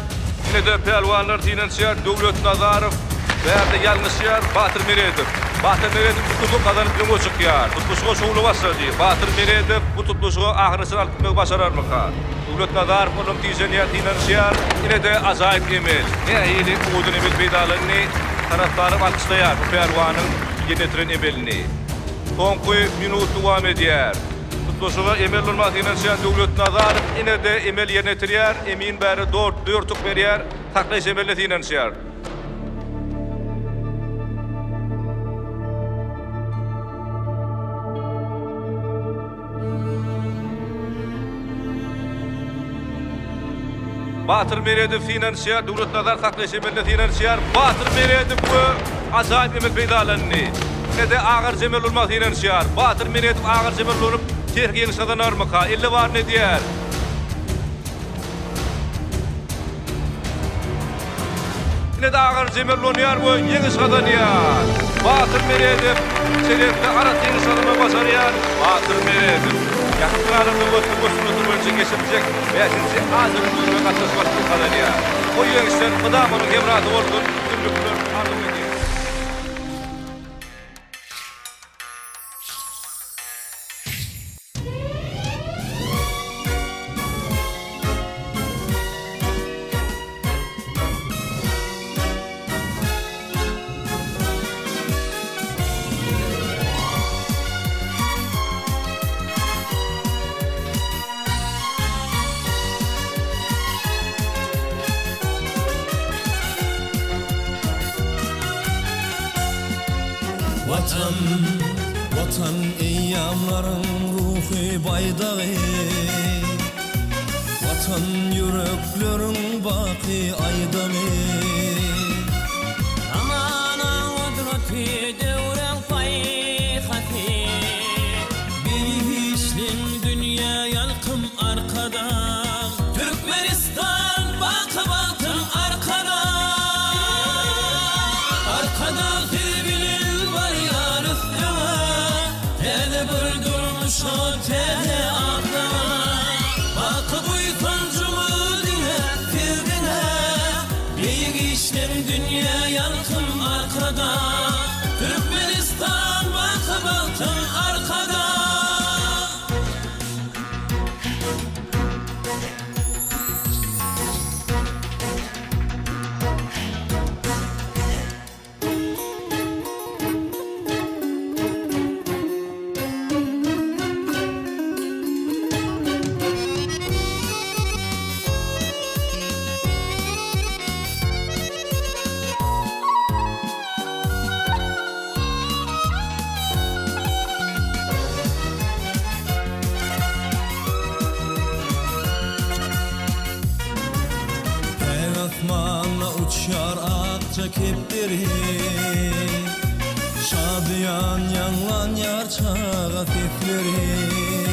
Ine-de pälwanlar synanyşýar. Döwlet Nazarow bärde ýalňyşýar. Batyr Meredow. Batyr Meredow utugy gazanyp öňe çykýar. Tutluşyga şowly başlady. Batyr Meredow bu tutluşygy ahyryna çenli alyp gitmegi başararmyka? Döwlet Nazarow onam tijenýär, synanyşýar. Ine-de ajaýyp emel. Nähili owadan emel peýdalandy. Tarapdarlar alkyşlaýar bu pälwanyň ýerine ýetiren emelini. Soňky minut dowam edýär. Tutluşyga emel bolmaga synanyşýan Döwlet Nazarow ine-de emel ýerine ýetirýär. Emin bäri dort dörtük berýär. Saklaýyş emeline synanyşýar. Batyr Meredow synanyşýar, Döwlet Nazar saklaýyş emeline synanyşýar. Batyr Meredow we ajaýyp emel peýdalandy. Ine-de agyr emel urmaga synanyşýar. Batyr Meredow agyr emel ulanyp, tehniki ýeňiş gazanarmyka? Elde baryny edýär. Ine-de agyr jemel ulanýar we ýeňiş gazanýar. Batyr Meredow çelekde arassa ýeňiş gazanmagy başarýar. Batyr Meredow ýakyn günalerde we söweş sungaty boýunça geçiriljek bäşinji Aziýa oýunlaryna gatnaşmak hukugyny gazanýar. Bu ýeňişler mydama onuň hemrasy bolsun, üstünlikler arzuw edýäris. Watan, Watan eýýamlaryň ruhy baýdagy, Watan ýürekleriň baky aýdamy. Zamanaň gudraty, döwrüň paýhasy. Beýik işleň dünýä ýalkym Arkadag. Türkmenistan baky bagtyň Arkadag. Arkadag siz bilen barýarys öňe. Täze bir durmuşa täze atlama. Baky buýsanjymyz diňe siz diňe. Beýik işleň dünýä ýalkym Arkadag. Türkmenistan baky bagtyň Arkadag. Akja kepderi. Şadyýan ýaňlanýar çaga sesleri.